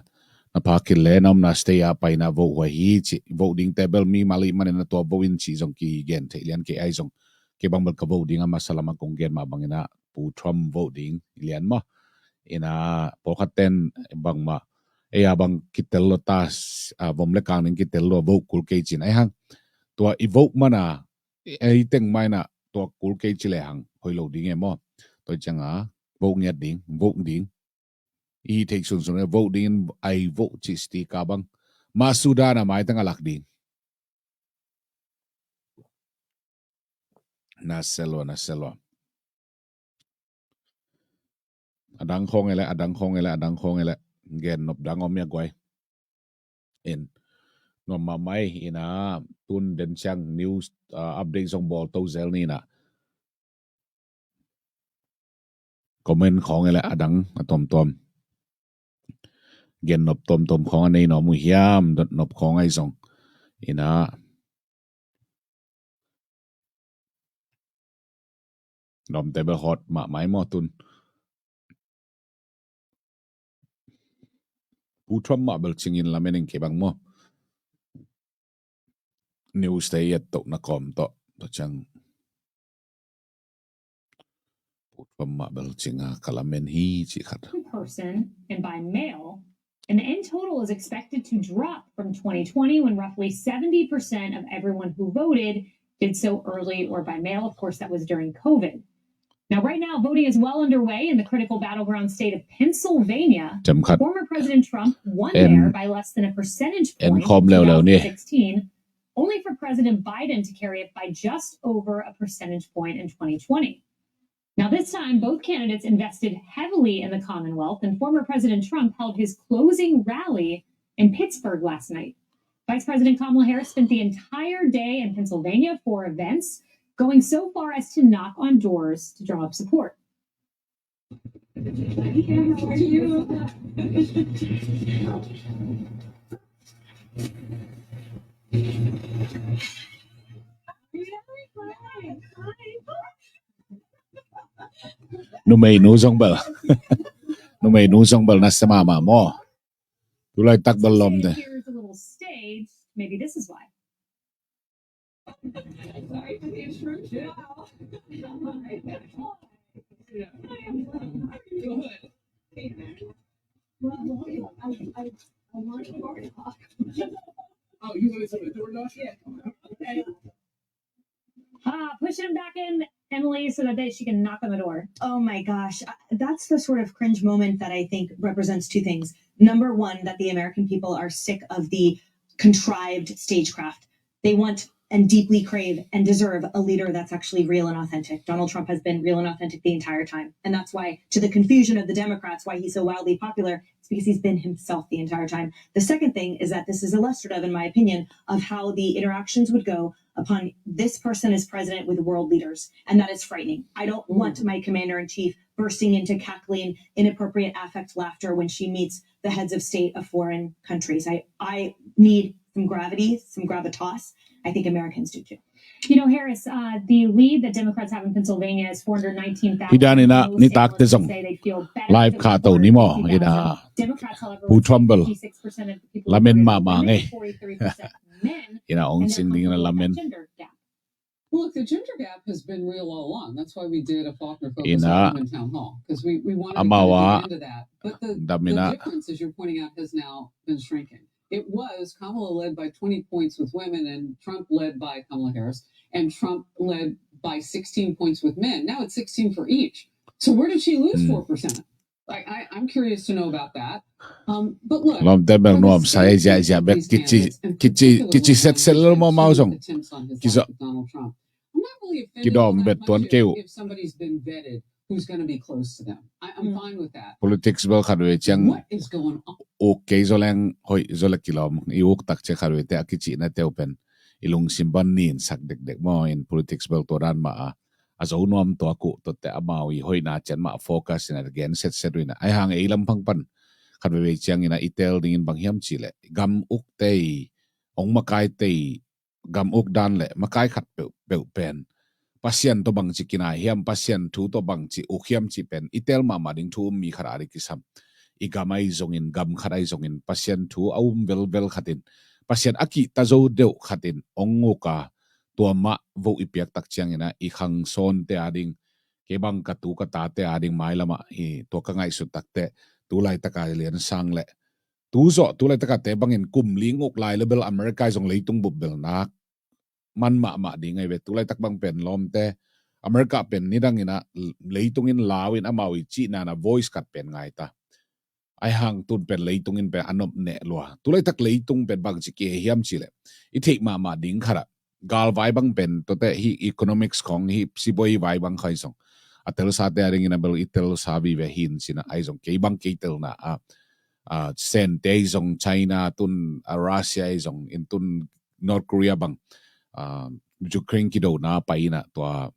na pha khin le na omna state a paina vote huai hi ci, vote ding table mi mali manina tua vote in ci zong kigen theih lian kei ai zong. Kei bang bel ka vote ding a masa lama kong gen mah bangina Pu Trump vote ding lian maw? Ina pawlkhat ten bangmah ei a bang kitel lo ta, a, vom le kang ding kitel lo vote kul kei cin ai hang. Tua i vote mana ei teng maina tua kul kei ci le hang hoi lo ding e maw? Tua cianga vote ngiat ding, vote ding. I theih sunsun e vote dingin ai vote ci sticker bang. Masuda na mai tanga lak ding. Naselua, naselua. Adang khong ele, adang khong ele, adang khong ele. Gen nop dang om ia guai. In. Nuam mahmah ei ina tun den ciang news, uh, update zong bawl to zel ni na. Comment khawng e le adang a tuamtuam, gen nop tuamtuam khawng a nei nuam uh hiam, dot nop khawng ahi zong ina lawmte bel hot mahmah i maw tun. Pu Trump mah bel cingin lamen ing kei bang maw. News te i et toh na kawm tawh tawh ciang Pu Trump mah bel cinga ka lamen hi cih khat. In person and by mail, and the end total is expected to drop from twenty twenty, when roughly seventy percent of everyone who voted did so early or by mail. Of course, that was during COVID. Now, right now, voting is well underway in the critical battleground state of Pennsylvania. Former President Trump won there by less than a percentage point in two thousand sixteen, only for President Biden to carry it by just over a percentage point in twenty twenty. Now, this time, both candidates invested heavily in the Commonwealth, and former President Trump held his closing rally in Pittsburgh last night. Vice President Kamala Harris spent the entire day in Pennsylvania for events, going so far as to knock on doors to drum up support. Numeinu zong bel, numeinu zong bel nasia mahmah maw. Tulaitak bel lawmte. Here's a little stage. Maybe this is why. Sorry for the intrusion. Go ahead. Oh, you want to door knock? Yeah. Okay. Ah, push him back in, Emily, so that they, she can knock on the door. Oh my gosh, uh, that's the sort of cringe moment that I think represents two things. Number one, that the American people are sick of the contrived stagecraft. They want and deeply crave and deserve a leader that's actually real and authentic. Donald Trump has been real and authentic the entire time. And that's why, to the confusion of the Democrats, why he's so wildly popular, it's because he's been himself the entire time. The second thing is that this is illustrative, in my opinion, of how the interactions would go upon this person as president with world leaders. And that is frightening. I don't want my commander in chief bursting into cackling, inappropriate affect laughter when she meets the heads of state of foreign countries. I, I need some gravity, some gravitas. I think Americans do too. You know, Harris, uh, the lead that Democrats have in Pennsylvania is four hundred nineteen thousand. Hi dan ina nitak te zong live kha to ni maw ina Pu Trump bel lamen mahmah ngei. Ina ong sin ding ina lamen. Well, look, the gender gap has been real all along. That's why we did a Faulkner focus on women town hall because we, we wanted to kind of dig into that. But the, the difference, as you're pointing out, has now been shrinking. It was Kamala led by twenty points with women and Trump led by Kamala Harris and Trump led by sixteen points with men. Now it's sixteen for each. So where did she lose four percent? Like, I, I'm curious to know about that. Um, but look, lawmte bel nuam sa e ziahziah bek kici kici kici setset lel mawmaw zong kizo kidawm bet tuan keu. If somebody's been vetted, who's going to be close to them? I, I'm fine with that. Politics bel khat ve ciang uk kei zo leng hoih zo le kilawm i uk tak cia khat ve te a kicihna teu pen i lungsim ban nin sak dekdek maw in politics bel tua dan mah a a zo nuam tuak uh tuate amau i hoihna cian mah focus ina gen setset uh ina. Ai hang ei lam phang pan khat veve ciang ina i tel dingin bang hiam cih leh gam uk tei ong makai tei gam uk dan le makai khat peuhpeuh pen Pasian tawh bangci kinai hiam, Pasian thu tawh bangci uk hiam cih pen i tel mahmah ding thu um mi khat a ding kisam. I gam ahi zongin gam khat ahi zongin Pasian thu a um velvel khatin Pasian a kihta zo deuh khatin ong uk a tua mah voh i piak tak ciangin ah i khang sawnte a ding kei bang ka tu ka tate a ding mailamah hi tua ka ngaihsut takte tu laitaka lian sang le tu zawh tu laitaka te bangin kum ling uk lai le bel America i zong leitung bup bel nak man mahmah ding ahi ve. Tu laitak bang pen lawmte America pen nidang inah leitung in lau in amau i cihna na voice khat pen ngai ta. Ai hang tun pen leitung in pen a nop neh lua. Tu laitak leitung pen bangci kihe hiam cih leh i theih mahmah ding khat ah galvai bang pen tuate hi economics khawng hi sibuai vai bang khawng zong a telsate a dingin a bel i telsa vive hin cina ai zong kei bang kei telna a, a Sente ahi zong China tun a Russia ahi zong in tun North Korea bang a Ukraine kidona pai ina tua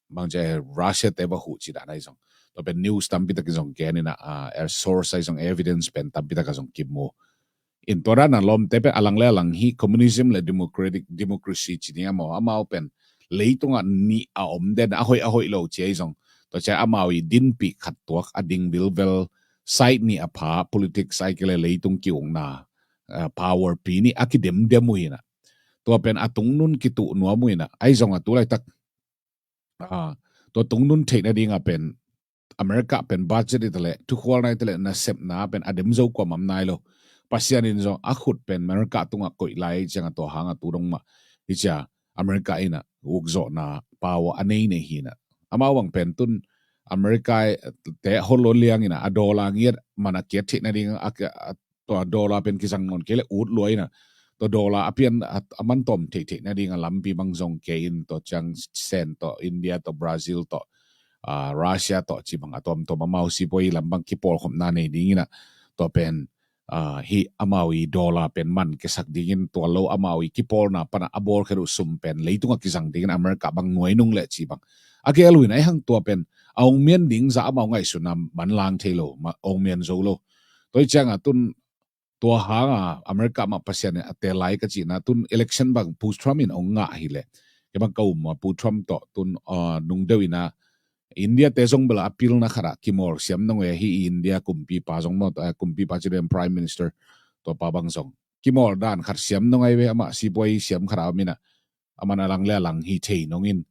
bang cia Russia te va huh ci dan ahi zong Tua pen news tampi takin zong gen ina, ah, source ai zong evidence pen tampi taka zong kimu. In tua dan a lawmte pen a lang le a lang hi communism le democratic democracy ci ding a maw, amau pen leitungah nih a om den a hoih a hoih lo ci ai zong. Tua ciang amau i dinpih khat tuak a ding bilbel side nih a pha politics ai kei le leitung kiukna, ah, power pi nih a kidemdem uh hi na. Tua pen a tungnun kituh nuam uh hi na. Ai zong a tu laitak, ah, tua tungnun theih nading a pen America pen budget i ta le, thukhualna i ta le, nasepna pen a dem zo kua mam nai lo. Pasian in zong a khut pen America tungah koih lai ciang a tua hang a tu dong mah hi cia America ina ukzawhna power a nei nei hi na. Amau bang pen tun America te hol lo liang ina a dollar ngiat man a kiat theih nading a, a, tua dollar pen kizang nawn kei le ut lua ina. Tua dollar a pian a, a man tawm theih theih nading a lampi bang zong kei in tua ciang Sen tawh, India tawh, Brazil tawh, ah, Russia tawh ci bang a tuamtuam amau sipuai lam bang kipawlkhopna nei ding ina. Tua pen, ah, hi amau i dollar pen man kesak dingin tua lo amau i kipawlna pana a bawlkhiat uh sum pen leitung a kizang dingin America bang nuai nung le ci bang a gel uh ina. Ai hang tua pen a ong mian ding za amau ngaihsutna man lang thei lo, ma, ong mian zo lo. Tua i ciang a tun tua hang a America mah Pasian in a tel lai ka cihna tun election bang Pu Trump in ong ngah hi le. Kei bang ka um a Pu Trump tawh tun, ah, nung deuh ina India te zong bela a pilna khat a kimawl siam nong e hi India kumpipa zong maw, ah, kumpipa ci den Prime Minister tua pa bang zong kimawl dan khat siam nong ai ve amah sipuai siam khat a om ina. Aman a lang le a lang hi thei nong in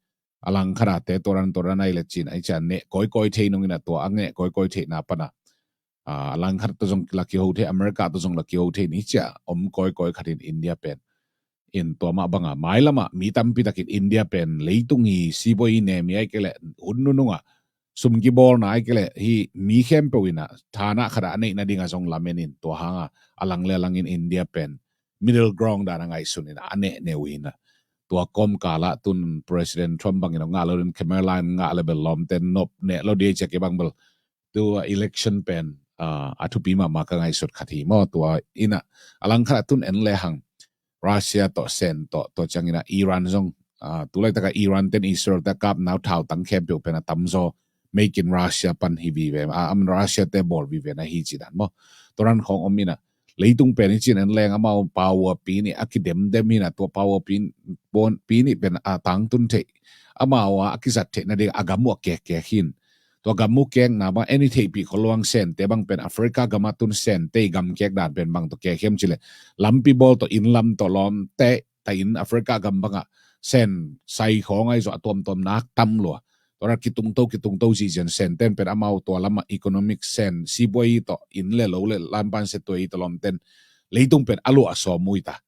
a lang khat a te tua dan tua dan ai le cin ai cian neh kawikawi thei nong ina tua a neh kawikawi theihna pana, ah, a lang khat tawh zong la kiho thei, America tawh zong la kiho thei ni cia om kawikawi khat in India pen. In tua mah banga mailamah mi tampi takin India pen leitung i sibawi i nem i ai kei le hun nunungah sum kibawlna ai kei le hi mi khempeuh ina thana khat a neih nading a zong lamen in tua hanga a lang le a langin India pen middle ground dan a ngaihsun ina a neh neu ina. Tua kawmkal ah tun President Trump bangin a ngah lo din Kamala in ngah le bel lawmte nop neh lo dia cia kei bang bel tua election pen, ah, a thupi mahmah ka ngaihsut khat hi maw. Tua ina a lang khat a tun en le hang Russia tawh Sen tawh tua ciang ina Iran zong, ah, tu laitaka Iran ten Israel te a kap nau thau tang khempeuh pen a tamzaw Make in Russia pan hi vive, ah, am Russia te bawl vive na hi ci dan maw. Tua ran khawng om ina leitung pen hi cin en leng amau power pi nih a kidemdem hi na tua power pi, pi nih pen a tangtun theih amau a kizat theih nading a gam uh a kekkek hin. Tua gam uh kekna bang en i theihpih khol luang Sente bang pen Africa gam a tun Sente i gam kek dan pen bang tawh kek hiam cile lampi bawl tawh inn lam tawh lawmte ta in Africa gam bangah Sen sai khawng ai zawh a tuamtuam nak tam lua. Tua ra kitungto kitungto zizian Senten pen amau tua lamah economic Sen sibuai tawh inn le lo le lampan se tuai tawh lawmten leitung pen a luah a sawm ui ta.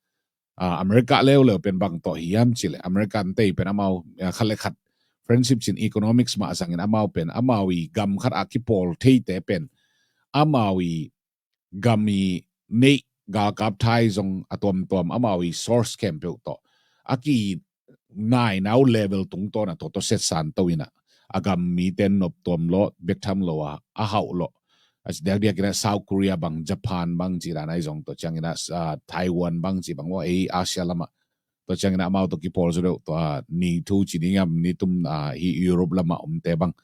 Ah, America leuleu pen bang tawh hiam cile American tei pen amau, ah, khat le khat friendship cin economics mah zangin amau pen amau i gam khat a kipawl theite pen amau i gam i neih galkap thai zong a tuamtuam amau i source khempeuh tawh a ki nai nau level tungtawn a tawh tawh setsan to ina a gam miten nop tuam lawh bek tham lo a a hauh lawh. A ci diakdiak ina South Korea bang, Japan bang ci dan ai zong tawh ciang ina, ah, Taiwan bang ci bang maw ei Asia lamah tawh ciang ina amau tawh kipawl zaw deuh tua ni thu ci ding am ni tum, ah, hi Europe lamah omte bang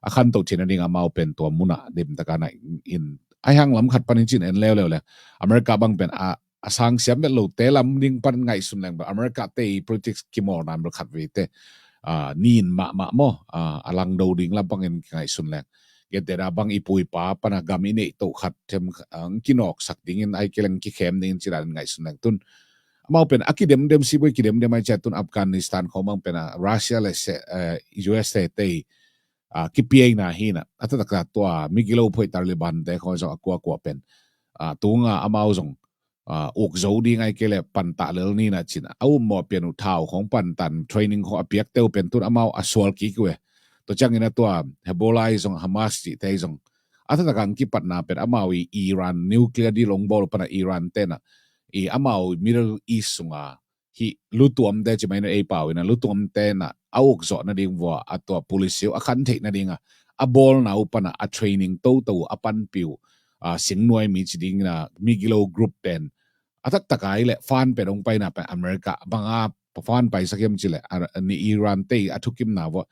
a khanto thina ding amau pen tua munah demtaka na in ai hang lam khat panin cin en leuleu le America bang pen a a sang siam met lote lam ding pan ngaihsun leng bel America te i politics kimawl nan bel khat vei te, ah, nin mahmah maw, ah, a langdo ding lam pangin ngaihsun leng. Gente da bang i pu i pa pana gam i neih toh khat them, ah, kinawksak dingin ai kileng kikhem dingin ci dan ngaihsun leng tun. Amau pen a kidemdem sibui kidemdem ai cia tun Afghanistan khawng bang pen a Russia le se, eh, U S A te i, ah, kipiaina hina. A taktak tua migilo phoih Taliban te khawng zong a kuakua pen. Ah, tunga amau zong ah, uk zo ding ai kei le pantah lel nina cin a um mawh pian uh thau khong pantan training khong a piak teu pen tun amau a sual kik uh e. Tua ciangin a tua Hezbollah i zong Hamas cihte i zong a taktak ang kipatna pen amau i Iran nuclear deal ong bawl pana Iran tena i amau Middle East sunga hi lutuamte ci mai na ei pau ina lutuamte na a uk zawh nading vua a tua policy uh a khan theih nadinga a bawlna uh pana a training toto uh a panpi uh, ah, singnuai mi ci dingina migilo group pen a taktak ai le fan pen ong paina pen America banga fan paisak hiam ci le a, ni Iran te a thukimna vua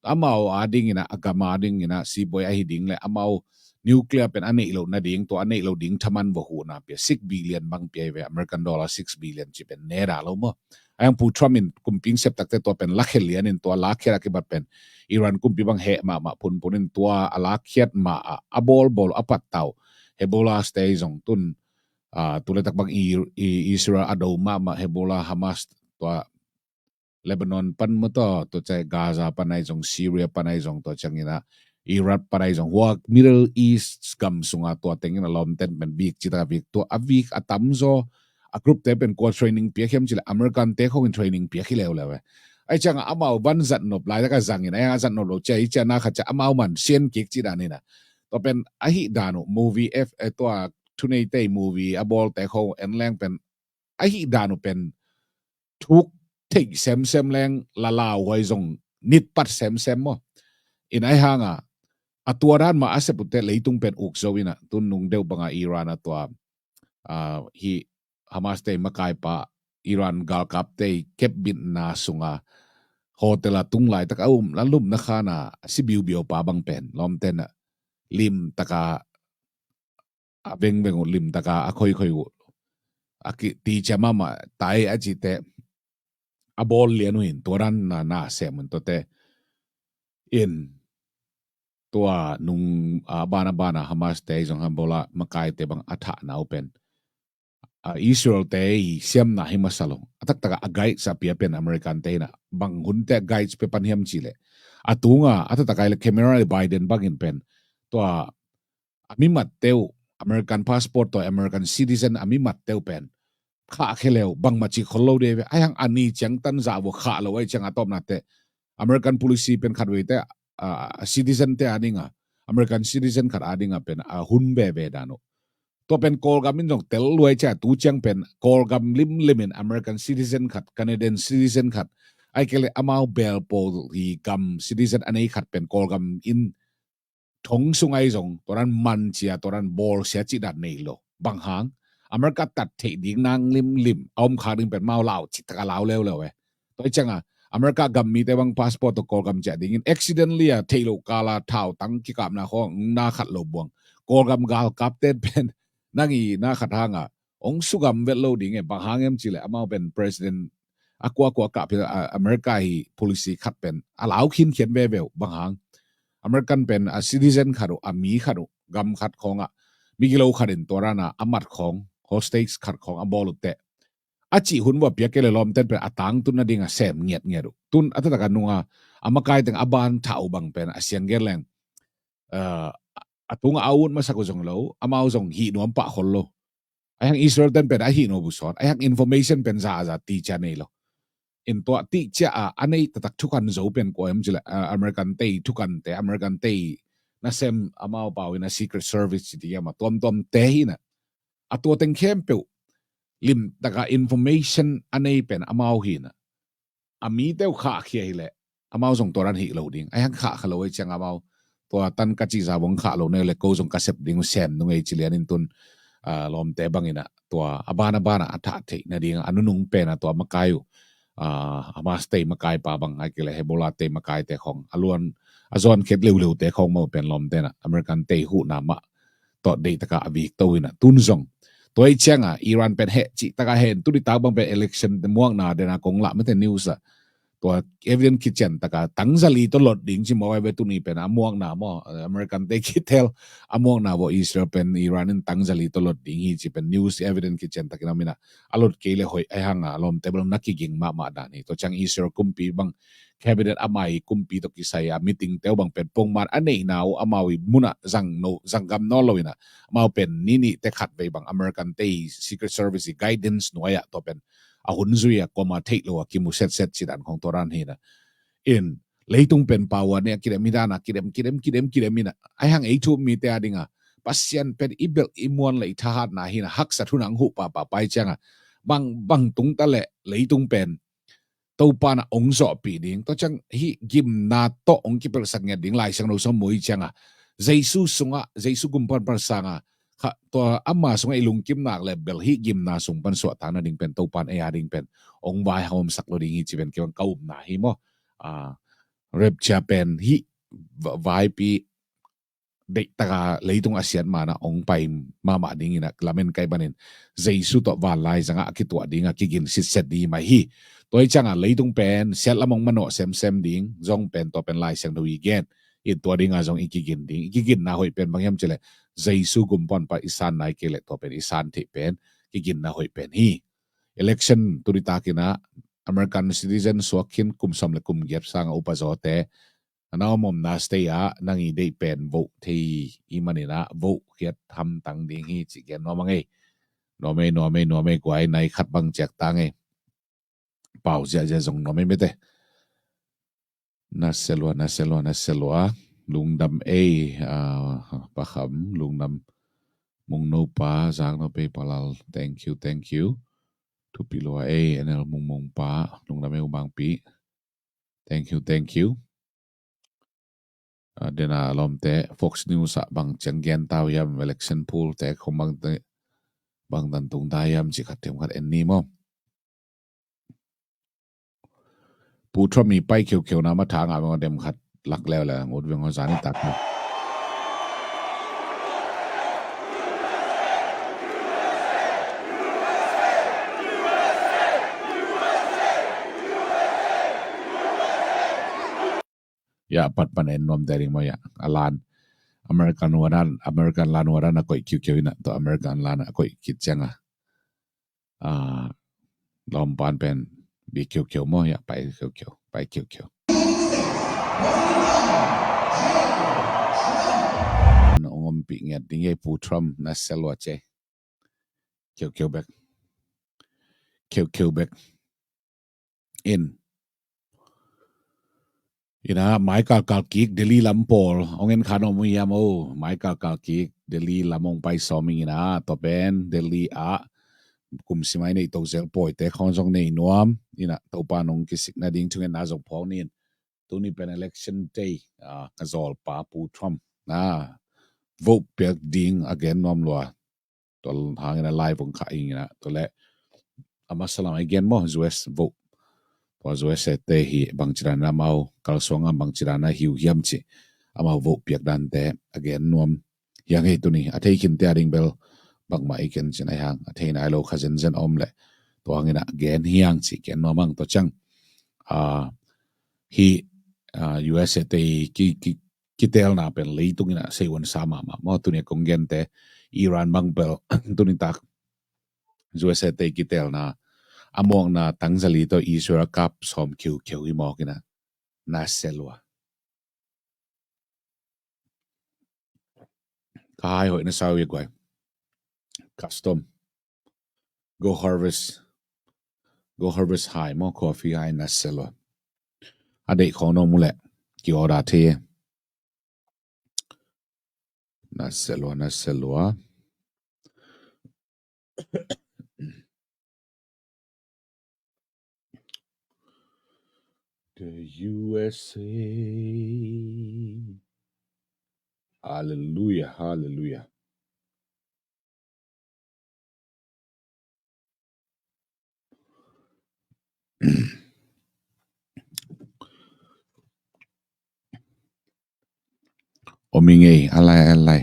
amau a dingin a, a gam a dingin a sibuai ahi ding le amau nuclear pen a neih loh nading, tua a neih loh ding thaman vawh huhna pia six billion bang pia hi ve, American dollar six billion ci pen ne dah lo maw. Ahi hang Pu Trump in kumpi hong sep takte tua pen lakhia lianin tua lakhia a kibat pen Iran kumpi bang heh mahmah phunphun in tua a lakhiat mah a, a bawlbawl a pattau Hezbollah te zong tun, ah, tu laitak bang i, i Israel a do mahmah Hezbollah, Hamas, tua Lebanon pan maw, tua tua ciang Gaza pan ahi zong, Syria pan ahi zong, tua ciangin a Iraq pan ahi zong, hua Middle East gam sunga tua tengin a lawmten pen vik cita vik, tua a vik a tamzaw a group te pen kua training piak hiam cih leh American te khong in training piak hi leuleu e. Ahi ciangin amau van zat nop laitak a zangin, ahi hang a zat nop lo ciang, ahi ciang na khat ciang amau man sian kik ci dan hi na. Tua pen ahi dan uh movie F, eh, tua thunei te movie a bawl te khong en leng pen ahi dan uh pen thuk theih semsem leng, la lauhuai zong nitpat semsem maw. In ahi hang a, a tua dan mah a sep uh teh leitung pen uk zo in a, tun nung deuh bang a Iran a tua, ah, hi Hamas te makaipa Iran galkap te kepbitna sunga hotel a tung laitak a um, la lupna khan a si biubiau pa bang pen lawmten a limtak a a vengveng uh, limtak a a khoikhoi uh, a ki ti ciang mahmah tai a cih teh a bawl lian uh in tua dan na na sem un tua teh in tua nung, ah, a ban a ban a Hamas te zong Hezbollah makai te bang a thahna uh pen, ah, Israel te i siamna hi masa lo. A taktak a guides a pia pen American te hi na, bang hun teh guides pia pan hiam cih leh, a tung a, a taktak a i le camera i Biden bangin pen tua a mimatte uh, American passport tawh American citizen a mimatte uh pen khahkhia le uh bangmah ci khol lo ding ve. Ahi hang a ni ciang tan zah vawh khah lo ahi ciang a tawpna teh American policy pen khat vei teh, ah, citizen te a ding a, American citizen khat a ding a pen a hun veve dan uh. Tua pen Kawlgam in zong tel luai ciang, tu ciang pen Kawlgam limlim in American citizen khat, Canadian citizen khat, ahi kei le amau belpawl hi gam citizen a nei khat pen Kawlgam in thong sung ahi zong tua dan man cia, tua dan bawl sia cih dan nei lo. Bang hang, America tat theih ding nang limlim a om khak ding pen mau lau cih tak a lau leuleu e. Tua hi ciang a America gam mite bang passport tawh Kawlgam ciah dingin accidentally a theih loh kal a thau tang kikapna khawng na khat lo buang. Kawlgam galkap ten pen nang i na khat hang a hong sugam vet lo ding e. Bang hang hiam cih leh amau pen president a kuakua kah pil, a, America hi policy khat pen a lau khinkhian veve uh. Bang hang, American pen a citizen khat uh, a mi khat uh, gam khat khawng ah migilo khat in tua dan a a mat khawng, hostage khat khawng a bawl uh teh a cih hun vawh piak kei le lawmten pen a tangtun nading a sem ngiatngiat uh. Tun a taktak a nung a a makai teng a ban thah uh bang pen a siang gen leng, ah, a tung a a ut masak uh zong lo, amau zong hih nuam pah khol lo. Ahi hang Israel ten pen a hih nuam uh sawt, ahi hang information pen zaza ti cia nei lo. In tua ti cia a, a nei taktak thukan zo pen kua hiam cih leh, ah, American te thukan te, American te nasem amau pau in a Secret Service ci ti hiam a tuamtuam te hi na. A tua teng khempeuh limtak a information a nei pen amau hi na. A mite uh khahkhia hi leh amau zong tua dan hih lo ding. Ahi hang khahkhia lo ahi ciang amau tua tan ka cih zah bang khah lo nei le ko zong ka sep ding uh sem nung ei ci lian in tun, ah, lawmte bangin a tua a ban a ban a a thah theih nading a nunung pen a tua makai uh, ah, Hamas te makai pa bang ahi kei le Hezbollah te makai te khawng a luan a zuan khet leuleu te khawng mah uh pen lawmte na American te huhna mah tawh deih taka a vik to hi na. Tun zong tua hi ciang a Iran pen heh cih taka heh in, tu nitak bang pen election muakna den a kong lah mate news ah, tua evidence kitchen taka tangzali tawh lot ding ci mawk ai ve. Tuni pen a muakna maw, American te kithel a muakna vawh Israel pen Iran in tangzali tawh lot ding hi ci pen news evidence kitchen takin a min a a lot kei le hoih ahi hang a lawmte bel na kiging mahmah dan hi. Tua ciang Israel kumpi bang cabinet a mai kumpi tawh kisai a meeting teu bang pen pongman a neihna uh amau i mun ah zang no, zang gam nawn lo in a, amau pen ni nih te khat vei bang American te i Secret Service i guidance nuai ah tua pen a hun zui a kuama theih lo a kimu setset ci dan khawng tua dan hi na. In leitung pen pau a ne a kidem hi dan a kidem kidem kidem kidem in a, ahi hang ei thu mite a ding a Pasian pen i belh i muan le i thahatna hi na, haksat hun a hong huh pahpah pai ciang a bang bang tung ta leh leitung pen Topa na hong zawhpih ding. Tua ciang hih gimna tawh hong kipelhsak ngiat ding Lai Siangtho sung mu hi ciang a, Jesu sungah, Jesu gumpan pan sang a, kha, tua ama sungah i lungkim nak le bel hih gimna sung pan suahtak nading pen Topa in ei a ding pen hong vaihawmsak lo ding hi ci pen kei bang ka upna hi maw. Ah, Rapture pen hih va-, vaipi deihtaka leitung a siat mana hong pai mahmah dingin a lamen kai banin Jesu tawh vanlai zanga a kituah dinga kigin sitset ding mah hi. Tua hi cianga leitung pen siat lam hong manawh semsem ding zong pen tua pen Lai Siangtho i gen. I tua dinga zong i kigin ding, i kiginna hoih pen bang hiam cileh Jesu gumpuan pa i san nai kei leh tua pen i san theih pen kiginna hoih pen hi. Election tuni takinah American citizen suak khin kum sawm le kum giat sanga upa zawte a na om omna state ah nang i deih pen vote thei i maninah vote khiat hamtang ding hi ci gen nuam a ngei. Nuam ei, nuam ei, nuam ei, guai nai khat bang ciak ta ngei. Pau ziahziah zong nuam ei mete. Na selua, na selua, na selua. Lungdam ei, ah, Pakham, lungdam Mungno pa, Zangno pei palal. Thank you, thank you. Thupi lua ei, N L Mungmung pa, lungdam ei Umangpi. Thank you, thank you. Ah, dena lawmte, Fox News ah bang ciang gen tau hiam, election poll te khong bang te, bang dan tung ta hiam ci khat thiam khat en ni maw. Pu Trump i pai khiukheu na ma tha nga meng dem khat lak leu le ngut veng ho zani tak ni. Ya, pat pan en nuam te ding maw ya. A lan American wadan, American lan wadan a koih khiukheu ina to American lan a koih khit cianga. Ah, lawmpan pen bi khiukheu maw ya, pai khiukheu, pai khiukheu. Na ong ompih ngiat ding ei Pu Trump na selua ce. Khiukheu bek. Khiukheu bek. In. Ina, mai kalkal kik, Delhi lam pawl. Ong en khan om uh hiam o, mai kalkal kik, Delhi lam ong pai sawm ing ina, to pen, Delhi ah, kum simai nei to zel pawi te khong zong nei nuam, ina, Topa nong kisik na ding thungen na zong phawng nin. Tuni pen election day, ah, ka zawl pa Pu Trump, na, vote piak ding a gen nuam lua. Tua hangin a live ong khah ing ina, tua le a masa lam a i gen maw, U S vote. Tua U S A te hi bangci dan a amau kalsuang a bangci dan a hiu hiam ci. Amau vote piak dan te a gen nuam. Hiang hei tuni, a thei khin te a ding bel bangmah i ken cin a hiang, a thei nai lo kha zenzen om le. Tua hangin a gen hiang ci gen nuam ang tua ciang. Ah, hi, ah, U S A te ki, ki, kitelna pen leitung ina seiwan sa mahmah maw, tuni a kong gente Iran bang pel tuni tak U S A te kitelna a muakna tangzali to Israel kap sawm khiukheu hi mawk ina na selua. Ka hai hoih na sau i guai. Custom. Go harvest. Go harvest hai maw, coffee hai na selua. A deih khong nong mu leh ki order thei e. Na selua, na selua. The U S A. Hallelujah, hallelujah. Om i ngei, a lai, a lai.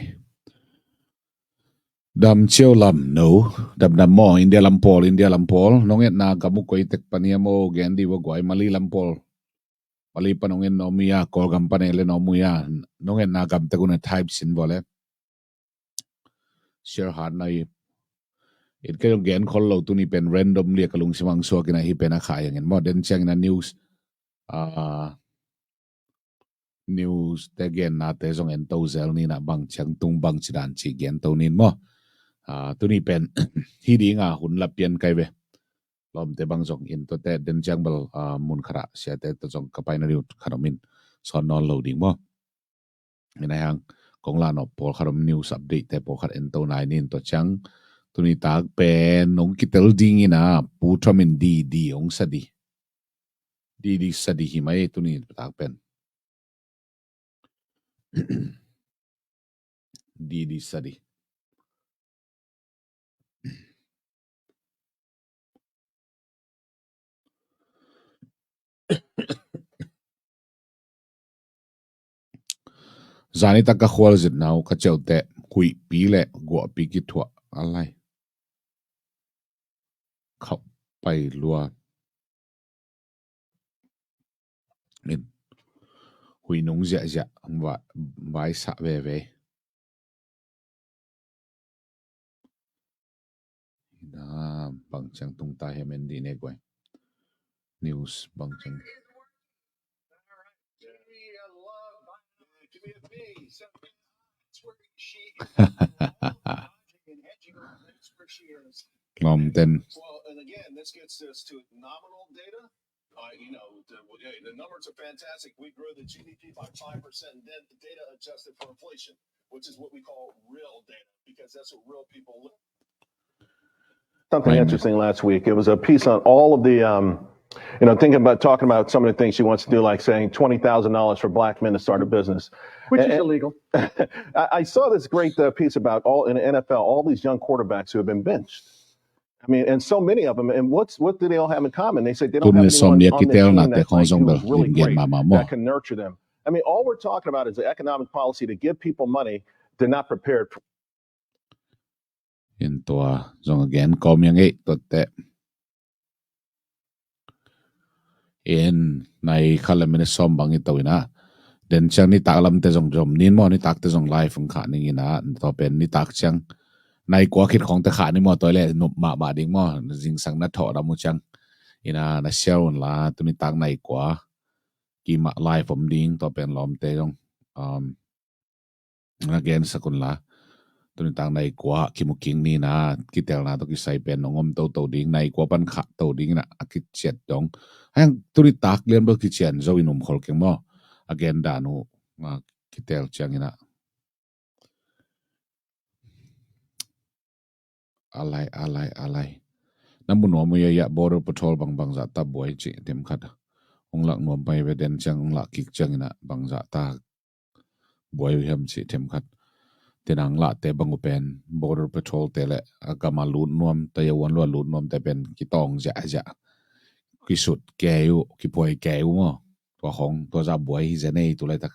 Dam ciau lam, no. Dam dam maw, India lam pawl, India lam pawl. Nong etna gam uh koi tek pan hiam o, gen di va guai, Mali lam pawl. Mali pan nong en nong mu ia, Kawlgam pan en le nong mu ia. Nong etna gam tek uh na type sin vua le. Share hat na i. It ka zong gen khol lo tuni pen randomly a ka lungsim ang suak ina hi pen a kha yang en maw. Den ciang ina news. Ah, news te genna te zong en to zel ni na bang ciang tung bang ci dan ci gen to nin maw. Ah, tuni pen hi dinga hun la pian kai ve. Lawmte bang zong in to te den ciang bel, ah, mun khat ah siate to zong ka paina diu khat om in sawn nawn lo ding maw. Ina hiang kong la nop pawlkhat om news update te pawlkhat en to nai nin to ciang tuni tak pen nong kitel ding ina Pu Trump in di di ong sa di. Di di sa di hi mai tuni tak pen. Di di sa di. Zani tak ka khual zit nau ka ceuh teh huihpi le guahpi kithuah a lai. Khauh pai lua. Min huih nung ziahziah vai, vai sah veve. Na bang ciang tung ta hiam en dih ne guai. News bang ciang. Lawmten. Well, and again, this gets us to nominal data. Uh, you know, the, the numbers are fantastic. We grew the G D P by five percent, and then the data adjusted for inflation, which is what we call real data, because that's what real people live. Something interesting last week. It was a piece on all of the, um, you know, thinking about, talking about some of the things she wants to do, like saying twenty thousand dollars for black men to start a business. Which is illegal. I, I saw this great uh, piece about all in the N F L, all these young quarterbacks who have been benched. I mean, and so many of them. And what's what do they all have in common? They say they don't have anyone on their team that's like, who's really great that can nurture them. I mean, all we're talking about is the economic policy to give people money they're not prepared for. In tua zong again, kom yang ei tote. In nai khat le minute sawm bang i to ina. Den ciang nitak lamte zong zom nin maw, nitakte zong live ang khah ning ina. Tua pen nitak ciang nai kua khit khawngte khah ni maw, tua le nup mahmah ding maw. Zingsang na thawh lam uh ciang ina na share un la, tu nitak nai kua kimah live om ding, tua pen lawmte zong um, na gensak un la. Tuni tak nai kua kimu kik ni na, kitelna tawh kisai pen nong om toto ding, nai kua pan khah to ding ina a kiciat dong. Hang tuni tak lian bel kician zo in um khol keng maw. A gen dan uh kitel ciang ina. Alai, alai, alai. Na mu nuam uh ia, ia border patrol bang bangzah ta buai cih themkhat. Ong lak nuam pai ve den ciang, ong lak kik ciang ina bangzah ta buai uh hiam cih themkhat. Tenang lahte bang uh pen border patrol te le a gama lut nuam, ta ia uan lua lut nuam te pen kitawng ziahziah. Kisut kei uh, kiphuai kei uh maw. Tua khong, tua zah buai hi zen ei tu laitak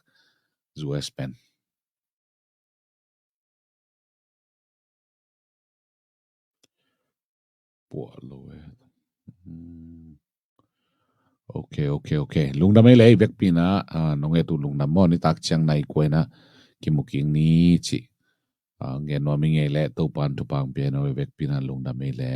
U S pen. Puah lo e. Hmm. Ok, ok, ok. Lungdam ei le, vekpi na, ah, nong et uh lungdam maw, nitak ciang nai kua ina kimu kik ni cih. Ah, ngen nuam i ngei le, Topan thupha pia no vekpi na lungdam ei le.